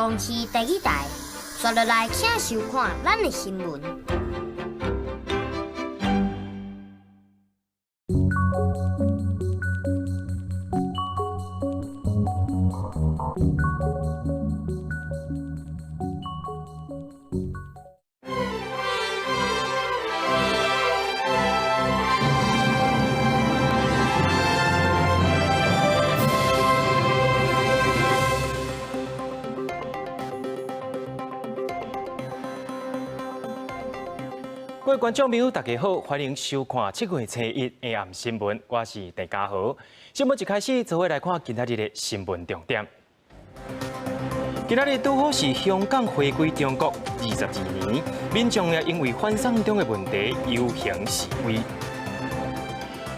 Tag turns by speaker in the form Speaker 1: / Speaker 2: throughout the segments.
Speaker 1: 公视第二台，刷落来，请收看咱的新闻。
Speaker 2: 各位观众朋友，大家好，欢迎收看7月初一下暗新闻，我是郑家豪。新闻一开始，做伙来看今仔日的新闻重点。今仔日拄好是香港回归中国22年，民众也因为反送中的问题游行示威。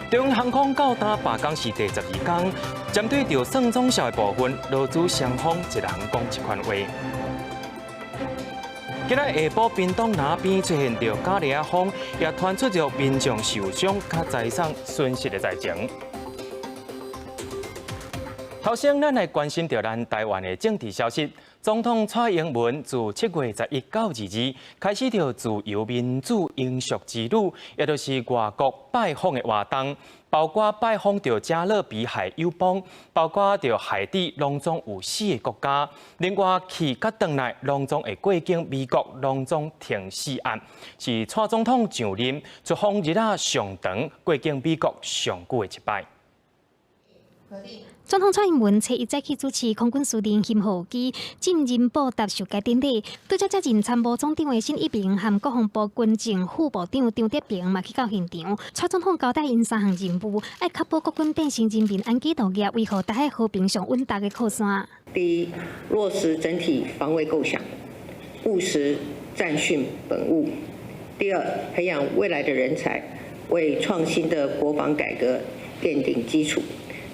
Speaker 2: 中央航空到今罢工是第12工，针对著算总数的部分，劳资双方一人讲一款话。今仔下晡，屏东那边出现著咖喱仔风，也传出著民众受伤佮财产损失的灾情。头先，咱来关心著咱台湾的政治消息。总统蔡英文自7月11到22开始著自由民主永续之旅，也就是外国拜访的活动，包括拜访著加勒比海友邦，包括著海地，拢总有4个国家。另外去佮转来，拢总会过境美国，拢总停4暗，是蔡总统上任出访日仔上长，过境美国上久的一摆。
Speaker 3: 总统蔡英文初一早起主持空军司令巡号机进任布达受戒典礼，拄才接任参谋总长的沈一鸣和国防部军政副部长张德平嘛去到现场。蔡总统交代𪜶三项任务，爱确保国军变成人民安居乐业、维护台海和平上稳当的靠山。
Speaker 4: 第一，落实整体防卫构想，务实战训本务；第二，培养未来的人才，为创新的国防改革奠定基础。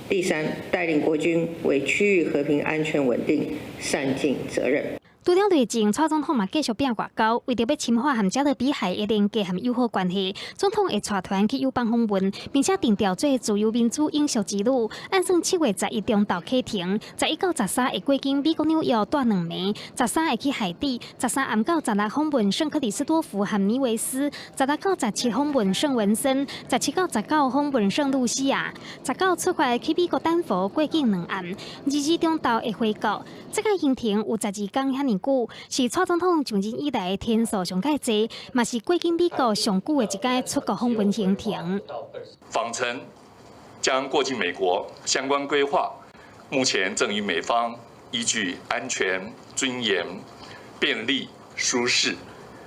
Speaker 4: 第三，带领国军为区域和平安全稳定善尽责任。
Speaker 3: 除了内政，蔡总统嘛继续拼外交，为著欲深化和加勒比海的连结和友好关系，总统会带团去友邦访问，并且定调做自由民主永续之旅。按算7月11中昼启程，11到13会过境美国纽约蹛2暝，13会去海地，13暗到16访问圣克里斯多福和尼维斯，16到17访问圣文森，17到19访问圣露西亚，19出发去美国丹佛过境2暗，22中昼会回国。这个行程有12工遐尔久，是蔡总统上任以来天数上盖济，嘛是过境美国上久的一摆出国访问行程。
Speaker 5: 访程将过境美国，相关规划目前正与美方依据安全、尊严、便利、舒适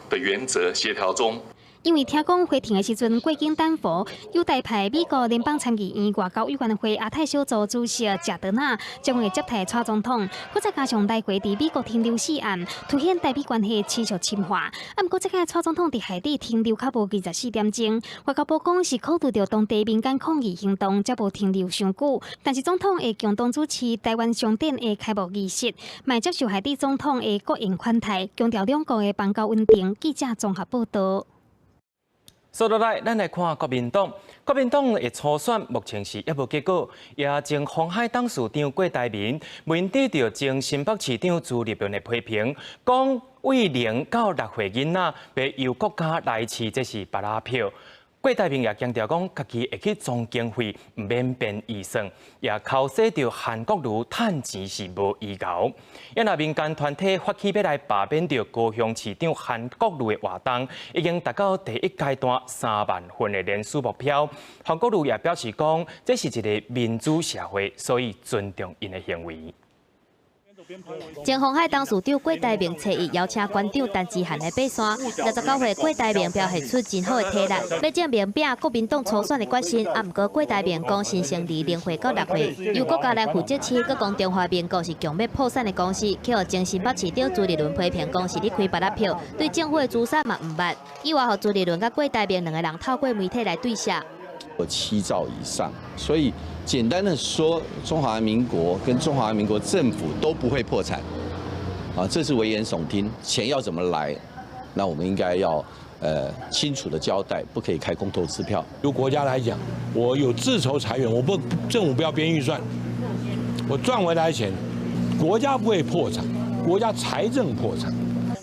Speaker 5: 的原则协调中。
Speaker 3: 因为听讲回程的时阵过境丹佛，有代派美国联邦参议院外交委员会亚太小组主席贾德纳将会接替蔡总统，阁再加上来回伫美国停留4暗，凸显台美关系持续深化。啊，毋过这摆蔡总统伫海地停留较无24点钟，外交部讲是考虑著当地民间抗议行动，才无停留伤久。但是总统会共同主持台湾商展的开幕仪式，嘛接受海地总统的国宴款待，强调两国的邦交稳定。记者综合报道。
Speaker 2: 说落来，咱来看国民党。国民党的初选目前是犹无结果，也前鸿海董事长郭台铭面对著前新北市长朱立伦的批评，讲对0到6岁囡仔欲由国家来饲，这是芭乐票。郭台铭也强调讲，家己会去装经费，毋免编预算，也剾洗著韩国瑜趁钱是无依靠。也若民间团体发起欲来罢免著高雄市长韩国瑜的活动，已经达到第一阶段3万份的联署目标。韩国瑜也表示讲，这是一个民主社会，所以尊重𪜶的行为。
Speaker 6: 前鸿海董事长郭台铭初一邀请馆长陈之汉来爬山。69岁郭台铭表现出真好的体力，欲证明拼国民党初选的决心。啊，毋过郭台铭讲，新生儿0岁到6岁由国家来负责饲，阁讲中华民国是强欲破产的公司，去予前新北市长朱立伦批评讲是咧开芭乐票，对政府的资产嘛毋捌。意外予朱立伦佮郭台铭两个人透过媒体来对写。
Speaker 7: 7兆以上，所以简单的说，中华民国跟中华民国政府都不会破产，啊，这是危言耸听。钱要怎么来？那我们应该要清楚的交代，不可以开空头支票。
Speaker 8: 由国家来讲，我有自筹财源，我不政府不要编预算，我赚回来钱，国家不会破产，國家財政破產。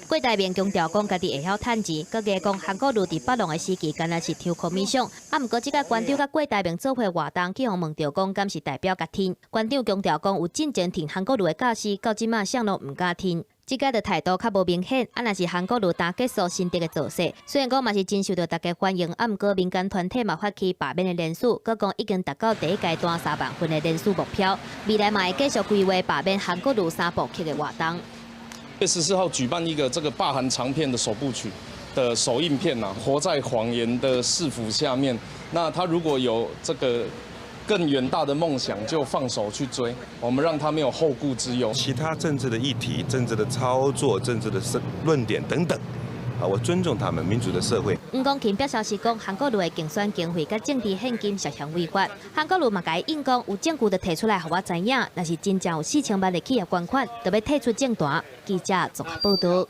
Speaker 6: 郭台銘強調講，家己會曉趁錢，閣加講韓國瑜佇北龍的時期，敢若是抽 commission。啊，毋過這個館長佮郭台銘做伙活動，去予問著講，敢是代表共添？館長強調講，有進前聽韓國瑜的教示，到這馬啥攏毋敢添。這個的態度較無明顯，啊，若是韓國瑜剛結束新竹的造勢，雖然講嘛是真受著大家歡迎，啊，毋過民間團體嘛發起罷免的聯署，閣講已經達到第一階段3萬份的聯署目標，未來嘛會繼續規劃罷免韓國瑜三部曲的活動。
Speaker 9: 月14號舉辦一個這個罷韓長片的首部曲的首映片吶，活在謊言的市府下面，那他如果有這個更遠大的夢想，就放手去追，我們讓他沒有後顧之憂。
Speaker 10: 其他政治的議題、政治的操作、政治的論點等等，啊，我尊重他們民主的社會。
Speaker 6: 黃光芹表示講，韓國瑜的競選經費佮政治獻金涉嫌違法，韓國瑜嘛共伊應講，有證據就提出來予我知影，若是真正有4000萬的企業捐款，就欲退出政壇。記者綜合報導。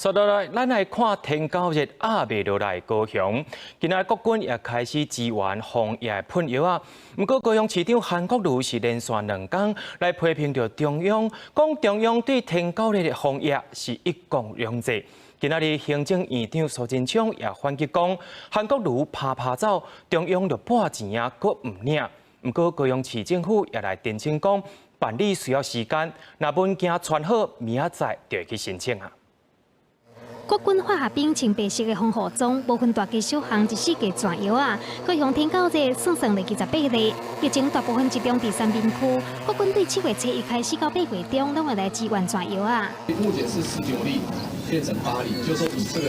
Speaker 2: 說落來，咱來看天狗熱壓袂落來高雄，今仔國軍也開始支援防疫的噴藥仔。毋過高雄市長韓國瑜是連續兩工來批評著中央，講中央對天狗熱的防疫是一國兩制。今仔日行政院長蘇貞昌也反擊講，韓國瑜趴趴走，中央就撥錢仔，閣毋領。毋過高雄市政府也來澄清講，辦理需要時間，若文件傳好，明仔載就會去申請啊。
Speaker 3: 國軍化學兵穿白色的防護裝，無分大街小巷，一四界轉藥仔。高雄天狗熱算算累28例，疫情大部分集中佇三民區。國軍對7月初一開始到8月中，攏會來支援轉藥仔。
Speaker 11: 目前是19例變成8例，就是說以這個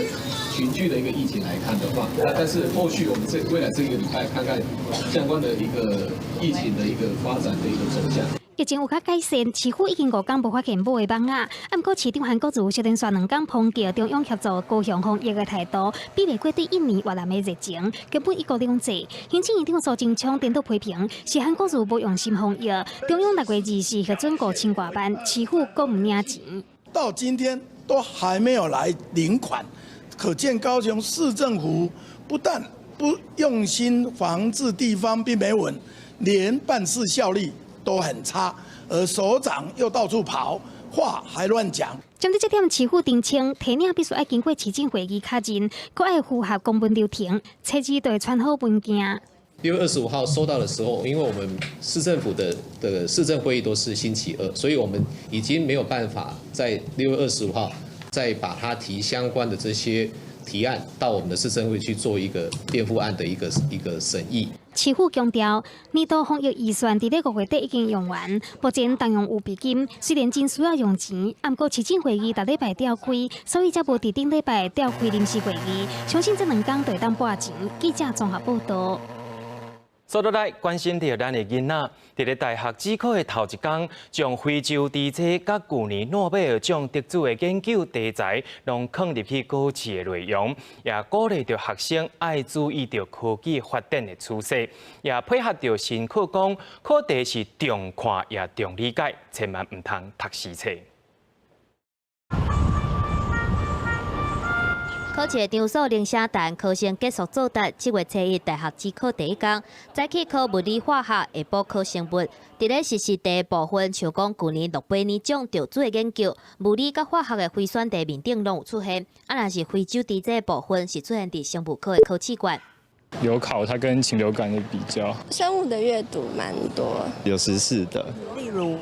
Speaker 11: 群聚的一個疫情來看的話，那但是後續我們這未來這個禮拜看看相關的一個疫情的一個發展的一個走向。
Speaker 3: 疫情有較改善，市府已經5工無發現母的蠓仔。啊，毋過市長韓國瑜連續兩工抨擊中央協助高雄防疫的態度，比袂過對印尼、越南的熱情，根本一國兩制。行政院長蘇貞昌顛倒批評，是韓國瑜無用心防疫，中央6月24核准5000外萬，市府閣毋領錢。
Speaker 12: 到今天都還沒有來領款，可見高雄市政府不但不用心防治地方病媒蚊，連辦事效率都很差，而首長又到處跑，話還亂講。
Speaker 3: 針對這點，市府澄清，提領必須愛經過市政會議確認，閣愛符合公文流程，初二就會傳好文件。
Speaker 11: 6月25號收到的時候，因為我們市政府的市政會議都是星期二，所以我們已經沒有辦法在六月二十五號再把它提相關的這些提案到我們的市政會去做一個墊付案的一個審議。
Speaker 3: 市府強調，年度防疫預算佇咧5月底已經用完，目前動用預備金，雖然真需要用錢，毋過市政會議逐禮拜召開，所以才無佇頂禮拜召開臨時會議。相信這兩工就會當撥錢。記者綜合報導。
Speaker 2: 說落來，關心著咱的囡仔，佇咧大學指考的頭一工，將非洲豬隻佮舊年諾貝爾獎得主的研究題材，攏囥入去考試的內容，也鼓勵著學生愛注意著科技發展的趨勢，也配合著新課綱，課題是重看也重理解，千萬毋通讀死冊。
Speaker 6: 考試場所鈴聲彈，考生結束作答。7月初一大學指考第一工，早起考物理、化學，下晡考生物。佇咧實習題部分，像講舊年諾貝爾獎得主的研究，物理佮化學的非選題面頂攏有出現。啊，若是非洲豬這部分是出現佇生物科的考試卷。
Speaker 13: 有考它跟禽流感的比較。
Speaker 14: 生物的閱讀蠻多。
Speaker 15: 有時事的。
Speaker 14: 例如？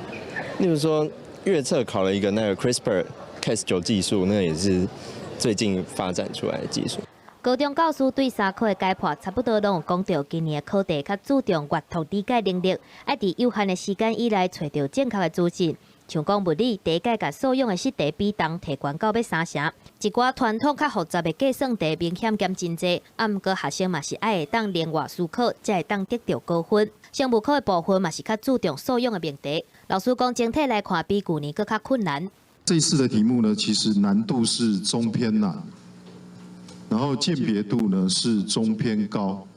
Speaker 15: 例如說，月測考了一個那個 CRISPR Cas9 技術，那個也是最近發展出來的技術。
Speaker 6: 高中教師對三科的解剖，差不多攏有講著今年的考題較注重閱讀理解能力，愛佇有限的時間以內揣著正確的資訊。像講物理，第一屆共素養的實題比重提懸到欲3成，一寡傳統較複雜的計算題明顯減真濟。啊，毋過學生嘛是愛會當靈活思考，才會當得著高分。生物科的部分嘛是較注重素養的命題。老師講，整體來看比舊年閣較困難。
Speaker 16: 這次的題目呢，其實難度是中偏難，然後鑑別度呢是中偏高。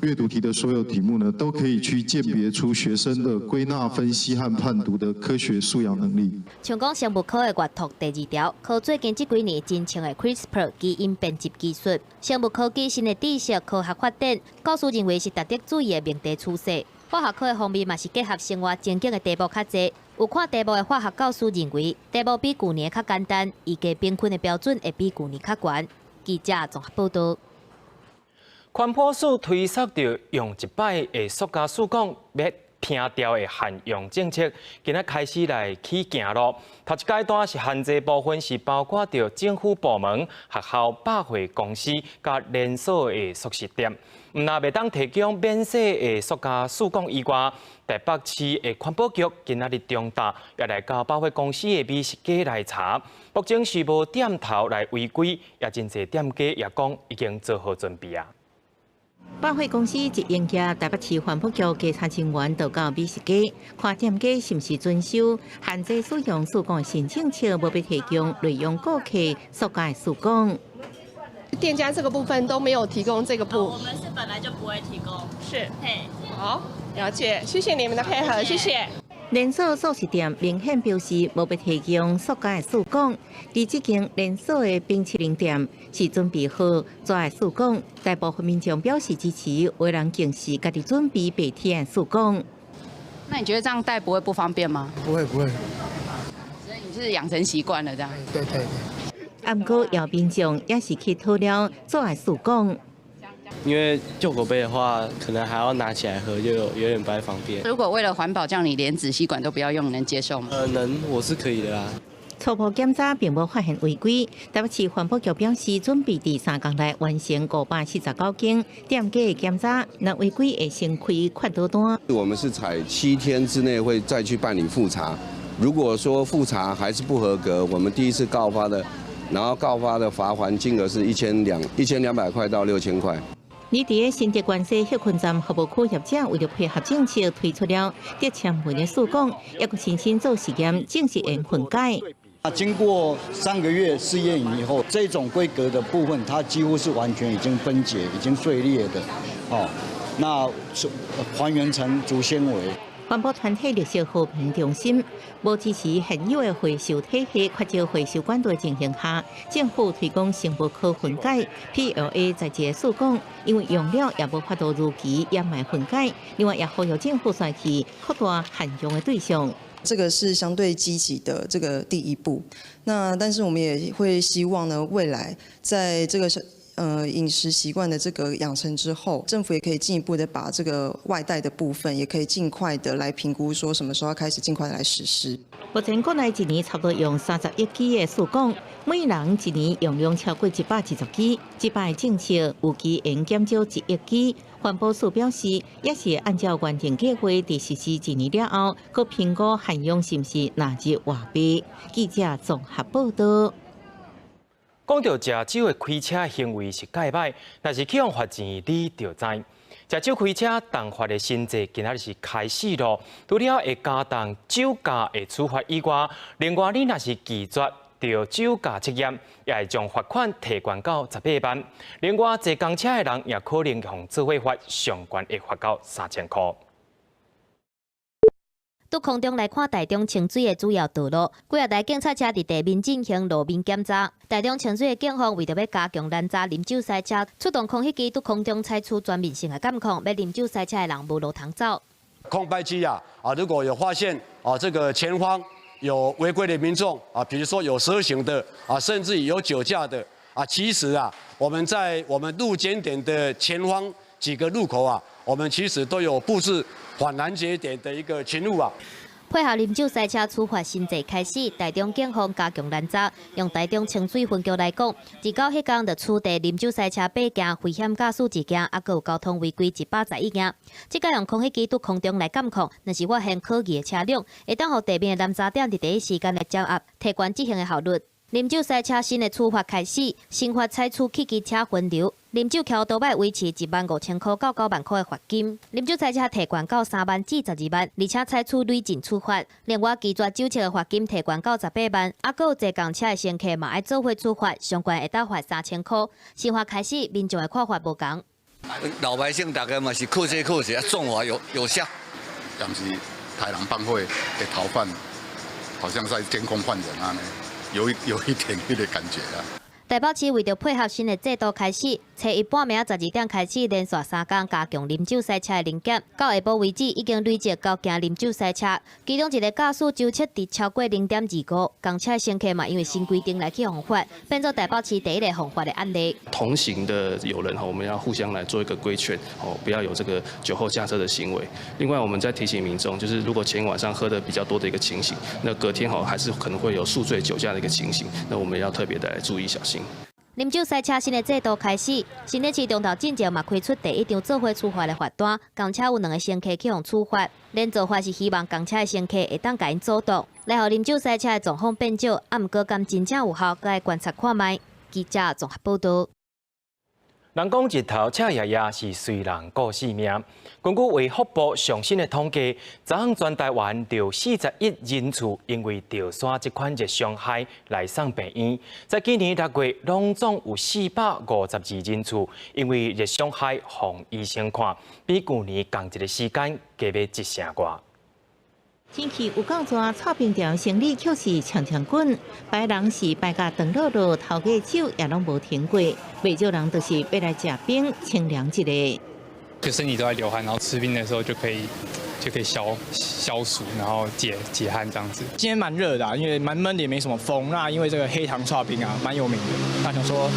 Speaker 16: 閱讀題的所有題目呢，都可以去鑑別出學生的歸納分析和判讀的科學素養能力。
Speaker 6: 像講生物科的閱讀第二條，考最近這幾年真興的 CRISPR 基因編輯技術，生物科技新的知識科學發展，教師認為是值得注意的命題趨勢。化學科的方面嘛是結合生活情境的題目較濟，有看題目的化學教師認為，題目比舊年較簡單，預計平均的標準會比舊年較懸。記者綜合報道。
Speaker 2: 環保署推捒著用一擺的塑膠試管欲停掉的限用政策，今仔開始來起行咯。頭一階段是限制部分是包括著政府部門、學校、百貨公司佮連鎖的速食店，毋但袂當提供免洗的塑膠試管以外，台北市的環保局今仔日中晝也來到百貨公司的美食街來查，目前是無店頭來違規，也真濟店家也講已經做好準備啊。
Speaker 17: 百貨公司一營業，台北市環保局稽查人員就到美食街，看店家是毋是遵守限制使用試管新政策，無欲提供內用顧客塑膠試管。
Speaker 18: 店家這個部分都沒有提供這個部。
Speaker 19: 我們是本來就不會提供。
Speaker 18: 是，嘿，好，了解，謝謝你們的配合，謝謝。
Speaker 17: 連鎖速食店明顯表示無欲提供塑膠試管，佇這間連鎖的冰淇淋店是準備好紙的試管，大部分民眾表示支持，有人更是家己準備白鐵的試管。
Speaker 20: 那你覺得這樣帶不會不方便嗎？
Speaker 21: 不會不會。
Speaker 20: 所以你是養成習慣了這樣？
Speaker 21: 對對對。
Speaker 17: 啊，毋過有民眾也是去討了紙的試管。
Speaker 22: 因為舊口杯的話，可能還要拿起來喝，就有點不太方便。
Speaker 20: 如果為了環保，叫你連紙吸管都不要用，能接受嗎？
Speaker 22: 能，我是可以的啦。
Speaker 17: 初步檢查並無發現違規，台北市環保局表示，準備佇3工內完成549間店家的檢查，若違規會先開勸導單。
Speaker 7: 我們是採7天之內會再去辦理複查，如果說複查還是不合格，我們第一次告發的，然後告發的罰鍰金額是1200塊到6000塊。
Speaker 17: 你佇个新竹關西歇睏站服務區業者為了配合政策，推出了竹纖維的試管，抑閣親身做實驗，證實會分解。
Speaker 23: 啊，經過3個月試驗以後，這種規格的部分，它幾乎是完全已經分解、已經碎裂的，哦，那還原成竹纖維。
Speaker 17: 環保團體綠色和平中心無支持現有的回收體系，缺少回收管道的情形下，政府推廣生物可分解 PLA 材質試管，因為用了也無法度如期掩埋分解。另外，也呼籲政府煞去擴大限用的對象。
Speaker 24: 這個是相對積極的這個第一步。那但是我們也會希望呢，未來在這個飲食習慣的這個養成之後，政府也可以進一步的把這個外帶的部分，也可以盡快的來評估，說什麼時候要開始盡快來實施。
Speaker 17: 目前國內一年差不多用30億支的試管，每人一年用量超過120支。這擺政策預計會減少1億支。環保署表示，也是按照原定計劃，佇實施一年了後，閣評估限用是毋是納入外賣。記者綜合報道。
Speaker 2: 講到食酒的開車行為是蓋歹，若是去予罰錢，你就知。食酒開車重罰的新制，今仔日是開始咯。除了會加重酒駕的處罰以外，另外你若是拒絕著酒駕測驗，也會將罰款提懸到18萬。另外，坐公車的人也可能予做伙罰，上懸會罰到3000箍。
Speaker 6: 佇空中來看台中清水的主要道路，幾仔台警察車佇地面進行路面檢查。台中清水的警方為著欲加強攔查啉酒駛車，出動空氣機佇空中採取全面性的監控，欲啉酒駛車的人無路通走。
Speaker 25: 空拍機啊啊，如果有發現啊這個前方有違規的民眾啊，比如說有蛇行的啊，甚至有酒駕的啊，其實啊，我們在我們路檢點的前方幾個路口啊，我們其實都有布置反攔截點的一個勤務啊。
Speaker 6: 配合啉酒駛車處罰新制開始，台中警方加強攔查，用台中清水分局來講，自九彼工就處罰啉酒駛車八件，危險駕駛一件，抑閣有交通違規111件。這擺用空氣機佇空中來監控，若是發現可疑的車輛，會當予地面的攔查點佇第一時間來掌握，提懸執行的效率。啉酒駛車新的處罰開始，新法採取汽機車分流，啉酒騎多擺維持15,000箍到90,000箍的罰金，啉酒駛車提懸到3萬至12萬，而且採取累進處罰。另外，拒絕酒測的罰金提懸到18萬，抑閣有坐公車的乘客嘛愛做伙處罰，上懸會當罰3000箍。新法開始，民眾的看法無仝。
Speaker 26: 老百姓大家嘛是靠這靠這，重罰有效。
Speaker 27: 但是殺人放火的逃犯，好像在監控犯人按呢。有一點那個感覺啊。
Speaker 6: 台北市為著配合新的制度開始，初一半暝12點開始，連續3工加強啉酒賽車的臨檢，到下晡為止已經累積9件啉酒賽車，其中一个駕駛酒測值超過0.25，公車乘客嘛因為新規定來去予罰，變做台北市第一个予罰的案例。
Speaker 1: 同行的友人我們要互相來做一個規勸，哦，不要有這個酒後駕車的行為。另外，我們再提醒民眾，就是如果前一晚上喝得比較多的一個情形，那隔天還是可能會有宿醉酒駕的一個情形，那我們要特別的來注意小心。
Speaker 6: 啉酒賽車新的制度開始，新北市中頭進前嘛開出第一張做伙處罰的罰單，公車有兩个乘客去予處罰，連做法是希望公車的乘客會當共𪜶阻擋，來予啉酒賽車的狀況變少，啊，毋過敢真正有效，閣愛觀察看覓。記者綜合報導。
Speaker 2: 人講日頭赤炎炎是隨人顧性命。根據衛福部上新的統計，昨昏全台灣著41人次因為著山這款熱傷害來送病院。在今年6月，攏總有452人次因為熱傷害予醫生看，比舊年仝一个時間加欲一成外。
Speaker 17: 天氣有夠熱，剉冰店生意卻是強強滾。排人是排甲長囉囉，頭家手也攏無停過。袂少人就是欲來食冰，清涼一下。
Speaker 13: 就身體都在流汗，然後吃冰的時候就可以消消暑，然後解解汗這樣子。
Speaker 4: 今天蠻熱的，因為蠻悶的，也沒什麼風。那因為這個黑糖剉冰啊，蠻有名的。那想說，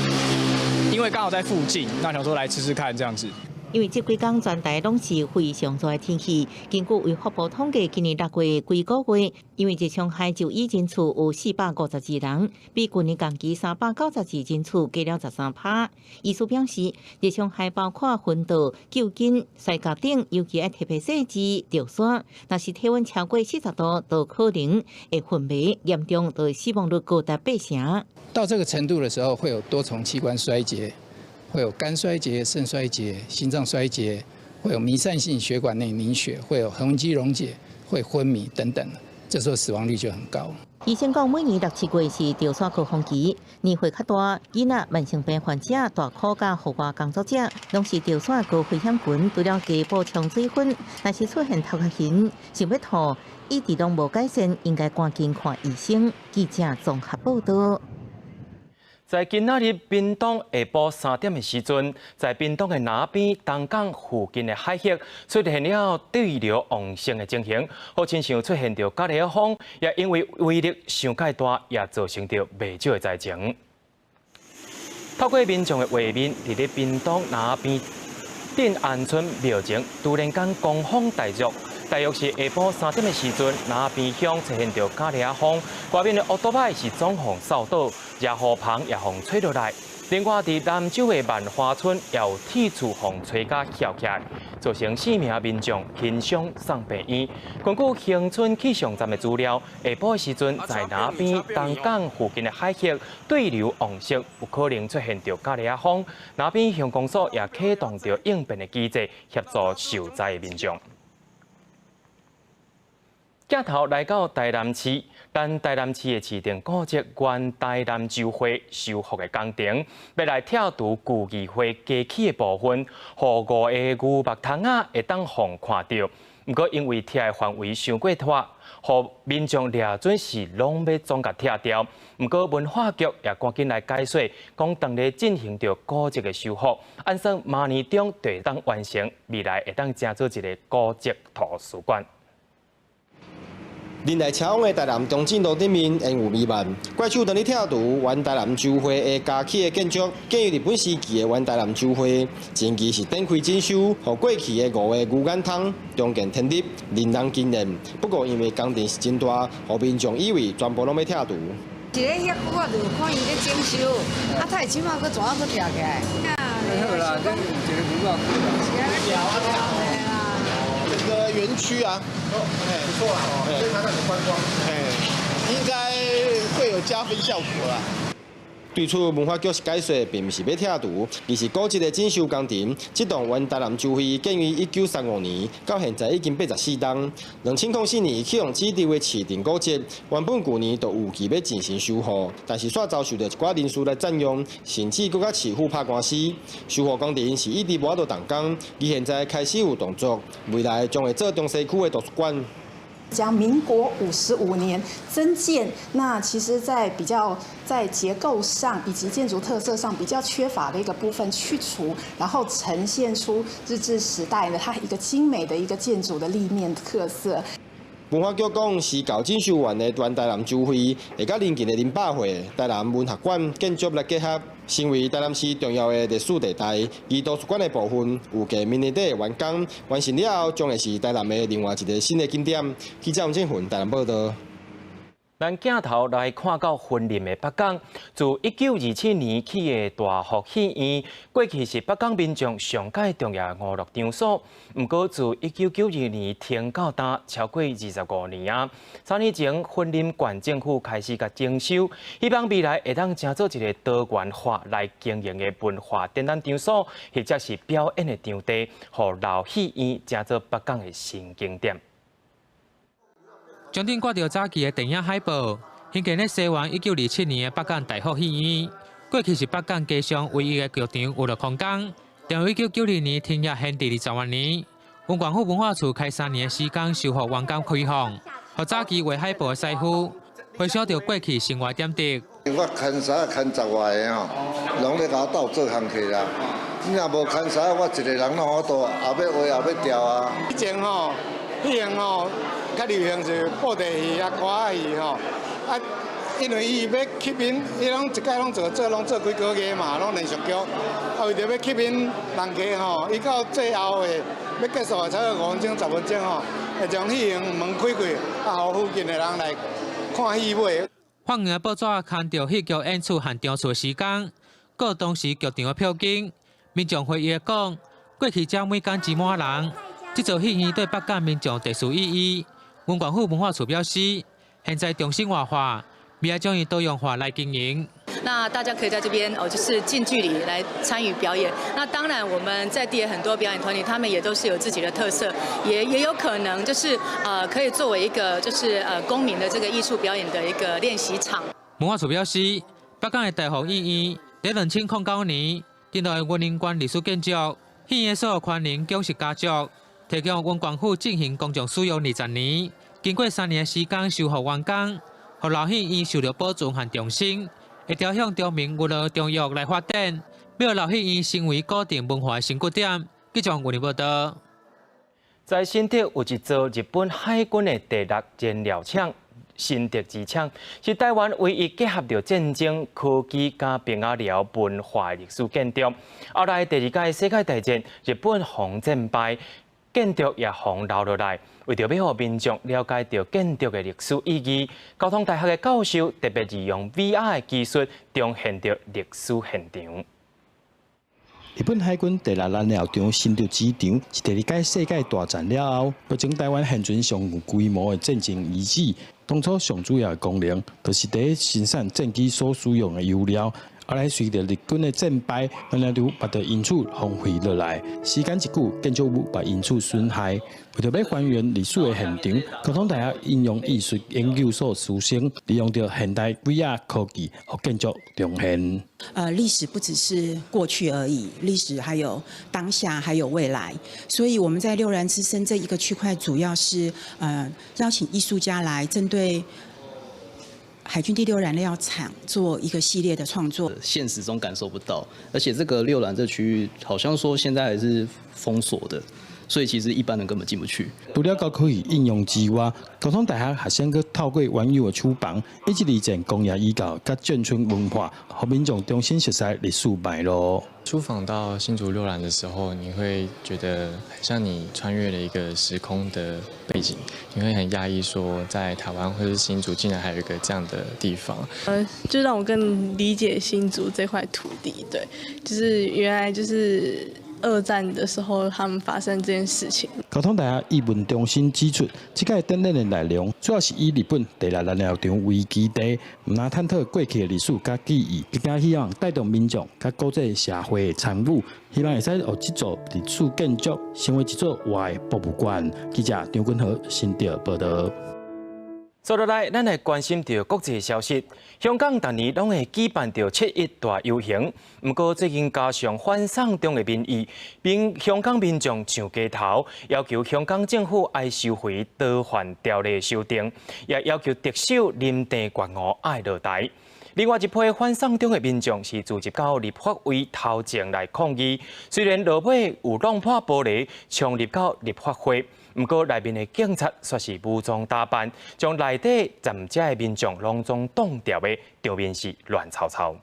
Speaker 4: 因為剛好在附近，那想說來吃吃看這樣子。
Speaker 17: 因為這幾工全台攏是非常熱的天氣，根據衛福部統計，今年6月規個月，因為熱傷害就醫人次有452人，比舊年同期392人次加了13%。醫師表示，熱傷害包括昏倒、抽筋、摔跤等，尤其愛特別細緻著山。若是體溫超過40度，就可能會昏迷，嚴重就死亡率高達8成。
Speaker 5: 到這個程度的時候，會有多重器官衰竭。會有肝衰竭、腎衰竭、心臟衰竭，會有彌散性血管內凝血，會有橫紋肌溶解，會昏迷等等，這時候死亡率就很高。
Speaker 17: 醫生講，每年六七月是著山高峰期，年歲較大、囡仔、慢性病患者、大箍佮戶外工作者，攏是著山高危險群。除了加補充水分，若是出現頭殼眩、想欲吐，一直攏無改善，應該趕緊看醫生。記者綜合報導。
Speaker 2: 在今仔日屏東下晡3點的時陣，在屏東的南邊東港附近的海域出現了對流旺盛的情形，好親像出現著咖喱風，也因為威力傷蓋大，也造成著袂少的災情。透過民眾的畫面，佇咧屏東南邊鎮安村廟前，突然間狂風大作。大約是下晡3點的時陣，南邊鄉出現著咖喱風，外面的烏多擺是總予掃倒，遮雨棚也予吹落來。另外，佇南州的萬華村也有鐵厝予吹甲翹起來，造成四名民眾輕傷送病院。根據恆春氣象站的資料，下晡的時陣，在南邊東港附近的海域對流旺盛，有可能出現著咖喱風。南邊鄉公所也啟動著應變的機制，協助受災的民眾。鏡頭來到台南市，咱台南市的市定古蹟原台南州會修復的工程，欲來拆除舊議會加起的部分，予五个牛目窗仔會當予看著。毋過因為拆的範圍傷過大，予民眾掠準是攏欲總共拆掉。毋過文化局也趕緊來解說，講當咧進行著古蹟的修復，按算明年中就會當完成，未來會當成做一个古蹟圖書館。
Speaker 8: 人來車往的台南中正路頂面煙霧彌漫，怪手當咧拆除原台南州會的加起的建築，建於日本時期的原台南州會，前期是展開整修，予過去的五个牛眼窗重見天日，令人驚艷。不過因為工程是真大，予民眾以為全部攏欲拆除。
Speaker 9: 是咧遐久我就看伊咧整修，啊，他這馬閣怎啊閣拆起來？
Speaker 19: 好啦，這有一个文化區啦。
Speaker 12: 整個園區啊，哦，不錯啦，對它那個觀光，應該會有加分效果啦。
Speaker 8: 對此，文化局是解說，並毋是欲拆除，而是古蹟的整修工程。這棟原台南州會建於1935年，到現在已經84冬。2004年去予指定為市定古蹟，原本舊年就預計欲進行修復，但是煞遭受著一寡人士來佔用，甚至閣佮市府拍官司。修復工程是一直無法度動工，而現在開始有動作，未來將會做中西區的圖書館。
Speaker 3: 將民國55年增建，那其實，在比較在結構上以及建築特色上比較缺乏的一個部分去除，然後呈現出日治時代呢，它一個精美的一個建築的立面特色。
Speaker 8: 文化局講，是舊整修完的原台南州會，會佮鄰近的林百會、台南文學館建築來結合，成為台南市重要的歷史地帶。而圖書館的部分，預計明年底完工，完成了後，將會是台南的另外一個新的景點。記者王振雲台南報道。
Speaker 2: 咱鏡頭來看到雲林的北港，自1927年起的大福戲院，過去是北港民眾上蓋重要的娛樂場所。毋過自1992年停到今，超過25年啊。3年前，雲林縣政府開始共整修，希望未來會當成做一個多元化來經營的文化展覽場所，或者是表演的場地，予老戲院成做北港的新景點。
Speaker 10: 牆頂掛著早期的電影海報，興建佇西元1927年的北港大福戲院，過去是北港街上唯一的劇場娛樂空間。從1992年停業閒置20外年，雲縣府文化處開3年的時間修復完工開放，予早期畫海報的師傅回想著過去生活點滴。
Speaker 11: 我牽捎牽十外个吼，攏咧共我鬥做工課啦。你若無牽捎，我一個人攏無法度，後欲畫後欲調啊。
Speaker 19: 以前吼，彼樣吼。較流行是布袋戲啊、歌仔戲吼，啊，因為伊欲吸引，伊攏一擺攏做做攏做幾個月嘛，攏連續劇，啊，為著欲吸引人客吼，伊到最後的欲結束的差不多5分鐘、10分鐘吼，會將戲院門開開，啊，予附近的人來看戲尾。
Speaker 10: 放映報紙刊著戲劇演出和場次時間，佮當時劇場的票金，民眾回憶講，過去遮每工擠滿人，這座戲院對北港民眾特殊意義。雲縣府文化處表示，現在重新活化，未來將以多樣化來經營。
Speaker 14: 那大家可以在這邊哦，就是近距離來參與表演。那當然，我們在地很多表演團體，他們也都是有自己的特色，也有可能就是可以作為一個就是公民的這個藝術表演的一個練習場。
Speaker 10: 文化處表示，北港的大福戲院佇2009年，登錄雲林縣歷史建築，戲院的所有權人蔣氏家族，提供雲縣府進行公眾使用20年。經過3年的時間修復完工，予老戲院受著保存和重生，會朝向長明娛樂中約來發展，欲老戲院成為古鎮文化的新據點。記者吳林報道。
Speaker 2: 在新竹有一座日本海軍的第六燃料廠新竹機廠，是台灣唯一結合著戰爭、科技佮芘仔寮文化歷史建築。後來第二屆世界大戰，日本予戰敗。建築也予留落來，為著欲予民眾了解著建築的歷史意義，交通大學的教授特別利用 VR 的技術，重現著歷史現場。
Speaker 15: 日本海軍第六燃料廠新竹機場是第二屆世界大戰了後，目前台灣現存上有規模的戰爭遺址。當初上主要的功能，就是佇生產戰機所使用的油料。後來隨著日軍的戰敗，燃料廠嘛就因此荒廢落來。時間一久，建築物嘛因此損害。為著欲還原歷史的現場，交通大學應用藝術研究所師生利用著現代 VR 科技，予建築重現。
Speaker 16: 歷史不只是過去而已，歷史還有當下，還有未來。所以我們在六燃之森這一個區塊，主要是邀請藝術家來針對海軍第六燃料廠做一個系列的創作。
Speaker 21: 現實中感受不到，而且這個六燃這區域好像說現在還是封鎖的，所以其實一般人根本進不去。
Speaker 15: 除了高科技應用之外，交通大學學生閣透過原有的廠房，以及二戰工業遺構佮眷村文化，予民眾重新熟悉歷史脈絡。
Speaker 13: 出訪到新竹六燃的時候，你會覺得很像你穿越了一個時空的背景，你會很訝異，說在台灣或是新竹竟然還有一個這樣的地方。
Speaker 28: 就讓我更理解新竹這塊土地，對，就是原來就是二戰的時候他們發生這件事情。
Speaker 15: 交通大學藝文中心指出，這屆展覽的內容主要是以日本第六燃料廠為基地，毋但探討過去的歷史佮記憶，更加希望帶動民眾佮國際社會的參與，希望會使予這座歷史建築成為一座活的博物館。記者張君和新竹報道。
Speaker 2: 接落來，咱來關心著國際消息。香港逐年攏會舉辦著七一大遊行，毋過最近加上反送中的民意，香港民眾上街頭，要求香港政府愛收回逃犯條例修訂，也要求特首林鄭月娥愛落台。另外一批反送中的民眾是聚集到立法會頭前來抗議，雖然落尾有弄破玻璃，衝入到立法會。毋過內面的警察卻是武裝打扮，將內底站遮的民眾攏總擋牢的，場面是亂糟糟。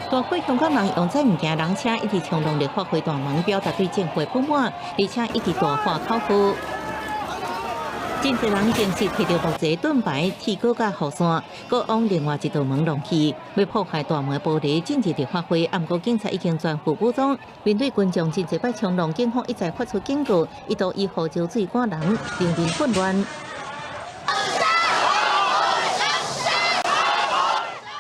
Speaker 17: 大批香港人用載物件人車一直衝動立法會大門，表達對政府的不滿，而且一直大喊口號。真濟人正式提著木材、盾牌、鐵鎬佮雨傘，閣往另外一道門弄去，欲破壞大門玻璃進入立法會。毋過警察已經全副武裝，面對群眾真濟擺衝動，警方一再發出警告，一度以胡椒水趕人，場面混亂。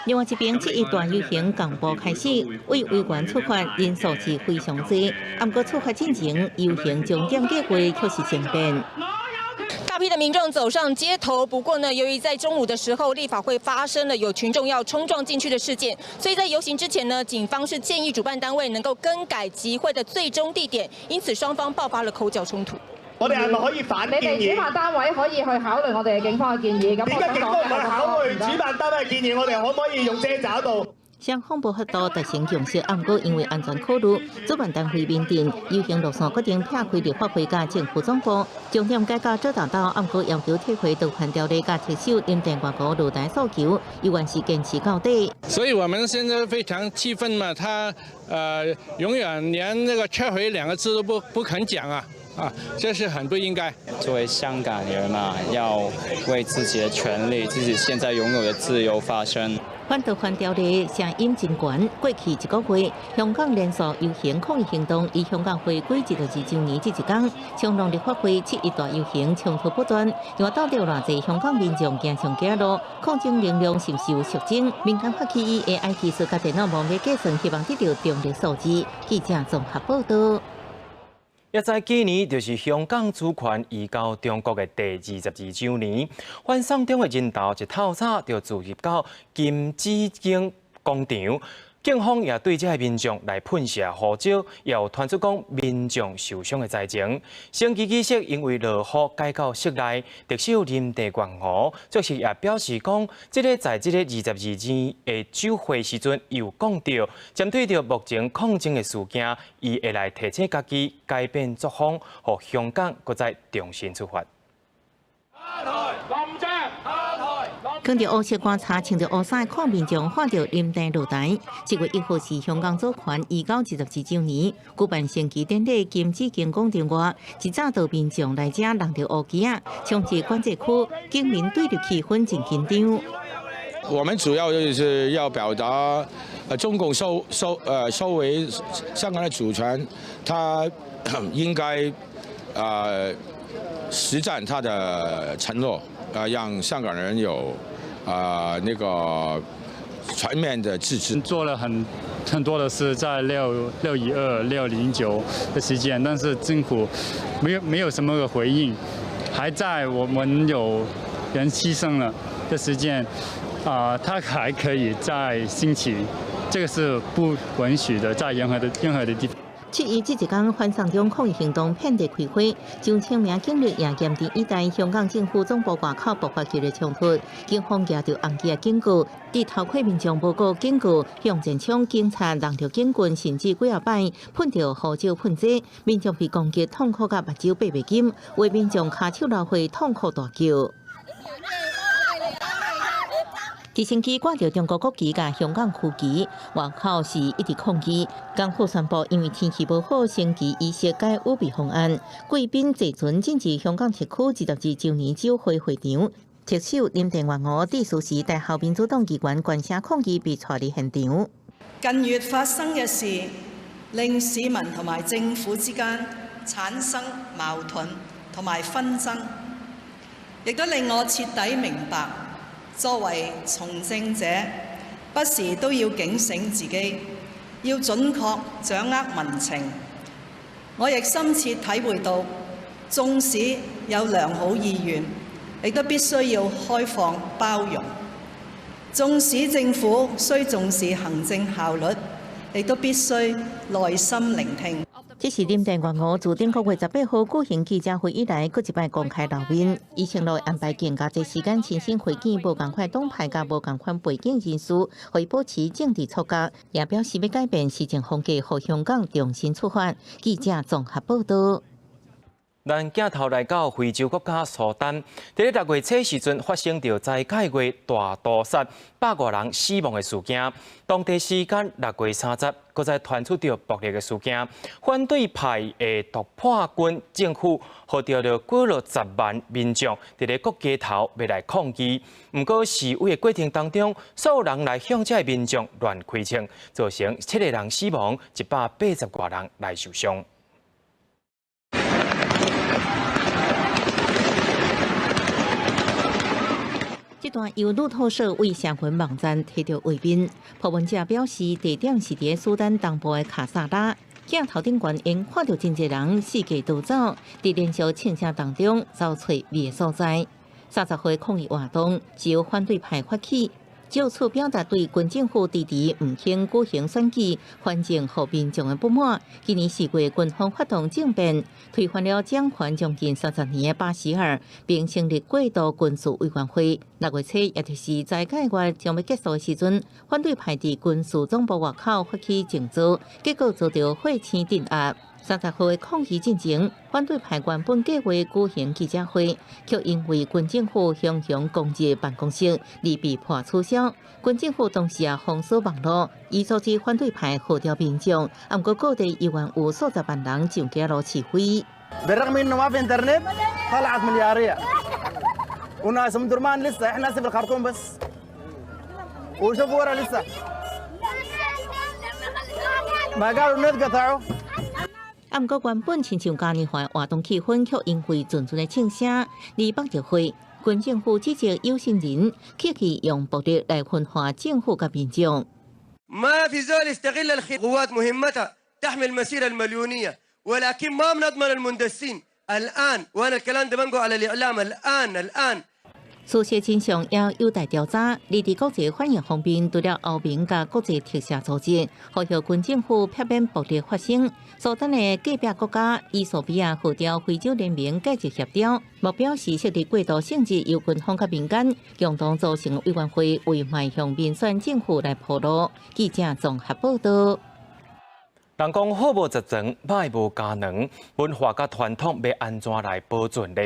Speaker 17: 另外一邊，七一大遊行同步開始，為維園出發，人數是非常濟。毋過出發進前，遊行終點計劃卻是政變。
Speaker 7: 大批的民眾走上街頭，不過呢，由於在中午的時候，立法會發生了有群眾要衝撞進去的事件，所以在遊行之前呢，警方是建議主辦單位能夠更改集會的最終地點，因此雙方爆發了口角衝突。
Speaker 18: 我哋係咪可以反建議？
Speaker 20: 你哋主辦單位可以去考慮我哋嘅警方嘅建議。
Speaker 18: 咁點解警方唔去考慮主辦單位嘅建議？我哋可唔可以用遮罩度？
Speaker 17: 雙方無法度達成共識，毋過因為安全考慮，主辦單位面定遊行路線決定撇開立法會佮政府總部，重點改到左大道，毋過要求撤回逃犯條例佮特首林鄭月娥落台訴求，依然是堅持到底。
Speaker 22: 所以我們現在非常氣憤嘛，他永遠連那個撤回兩個字都不肯講啊。啊，這是很不應該。
Speaker 13: 作為香港人嘛，要為自己的權利、自己現在擁有的自由發聲。
Speaker 17: 反逃犯條例聲音真懸，過去一個月，香港連續遊行抗議行動，以香港回歸22週年這一天，衝動立法會七一大遊行衝突不斷，另外到底有偌濟香港民眾行上街路抗爭能量是毋是有削減？民間發起以 AI 技術佮電腦模擬計算，希望得到中立數字。記者綜合報道。
Speaker 2: 也在今年就是香港主權移交中國的第22週年，反送中的人頭一透早就聚集到金紫荊廣場，警方也對這个民眾來噴射胡椒，也有傳出講民眾受傷的災情。升旗儀式因為落雨改到室內，特首林鄭月娥這時也表示講，這个在這个22年的酒會時陣有講著，針對著目前抗爭的事件，伊會來提醒家己改變作風，予香港閣再重新出發。
Speaker 17: 扛著烏色棺材，穿著烏衫的抗民眾喊著林鄭落台。7月1號是香港主權移交22週年，舉辦升旗典禮，金紫荊廣場外，一早就民眾來遮挵著烏旗仔，衝入管制區，警民對立氣氛真緊張。
Speaker 22: 我們主要就是要表達，中共收回香港的主權，他應該實踐他的承諾，讓香港人有那個全面的自治。
Speaker 27: 做了很多的事，在6·612、609的時間，但是政府沒有什麼個回應，還在我們有人犧牲了的時間，他還可以再興起，這個是不允許的，在任何的地方。
Speaker 17: 七一這一天，反送中抗議行動遍地開花，上千名警力也嚴陣以待。香港政府總部外口爆發激烈衝突，警方舉著紅旗的警告，佇頭盔民眾無顧警告，向前衝，警察挵著警棍，甚至幾仔擺噴著胡椒噴劑，民眾被攻擊，痛哭甲目睭爬袂緊，有民眾跤手流血，痛哭大叫。直升機掛著中國國旗佮香港區旗，外口是一直抗議。港府宣布，因為天氣無好，升旗儀式改預備方案。貴賓坐船進入香港特區22週年酒會會場，特首林鄭月娥致辭時，大校民主黨議員懸聲抗議，被帶離現場。
Speaker 28: 近月發生嘅事，令市民同埋政府之間產生矛盾同埋紛爭，亦都令我徹底明白。作為從政者，不時都要警醒自己，要準確掌握民情。我亦深切體會到，縱使有良好意願，亦都必須要開放包容；縱使政府需重視行政效率，亦都必須耐心聆聽。
Speaker 17: 這是林鄭月娥自頂個月18號舉行記者會以來，閣一擺公開露面。伊承諾安排更加濟時間親身會見無仝款黨派佮無仝款背景人士，予伊保持政治觸覺，也表示欲改變施政風格，予香港重新出發。記者綜合報導。
Speaker 2: 咱鏡頭來到非洲國家蘇丹，佇咧6月初時陣發生著齋戒月大屠殺，百外人死亡的事件。當地時間6月30，閣再傳出著暴力的事件。反對派的突破軍政府號召著幾落10萬民眾佇咧各街頭欲來抗議。毋過示威的過程當中，所有人來向這民眾亂開槍，造成7個人死亡，180外人來受傷。
Speaker 17: 這段由路透社為社群網站提著畫面，曝文者表示，地點是佇蘇丹東部的卡薩拉。鏡頭頂懸𪜶看著真濟人四界逃走，佇連續槍聲當中走揣避的所在。30號抗議活動是由反對派發起，藉此表達對軍政府遲遲毋肯舉行選舉、反政予民眾的不滿。今年4月，軍方發動政變，推翻了掌權將近30年的巴希爾，並成立過渡軍事委員會。6月初，也就是齋戒月將欲結束的時陣，反對派佇軍事總部外口發起靜坐，結果遭著火星鎮壓。30號的抗議進前，反對派原本計劃舉行記者會，卻因為軍政府洶陽攻擊辦公室而被迫取消。軍政府當時也封鎖網路，以阻止反對派號召民眾。毋過各地依然有數十萬人上街路示威。
Speaker 1: بالرغم انه ما في انترنت طلعت ملياريه وناس ام درمان لسه احنا في الخرطوم بس وشوفوا ورا لسه ما قالوا النت قطعوا。
Speaker 17: 啊，毋過原本親像嘉年華活動氣氛，卻因為陣陣的槍聲而爆著火。軍政府指責有心人刻意用暴力來分化政府佮民眾。
Speaker 4: ما في زول يستغل القوات مهمتها تحمي المسيرة المليونية ولكن ما بنضمن المندسين الآن وأنا الكلام ده بنقول على الإعلام الآن الآن。
Speaker 17: 事實真相也有待調查。而佇國際反應方面，除了歐盟佮國際特赦組織，呼籲軍政府避免暴力發生。蘇丹的隔壁國家衣索比亞號召非洲聯盟介入協調，目標是設立過渡性質由軍方佮民間共同組成委員會，為邁向民選政府來鋪路。記者綜合報導。
Speaker 2: 人講好無十全，歹無加兩，文化佮傳統欲按怎來保存呢？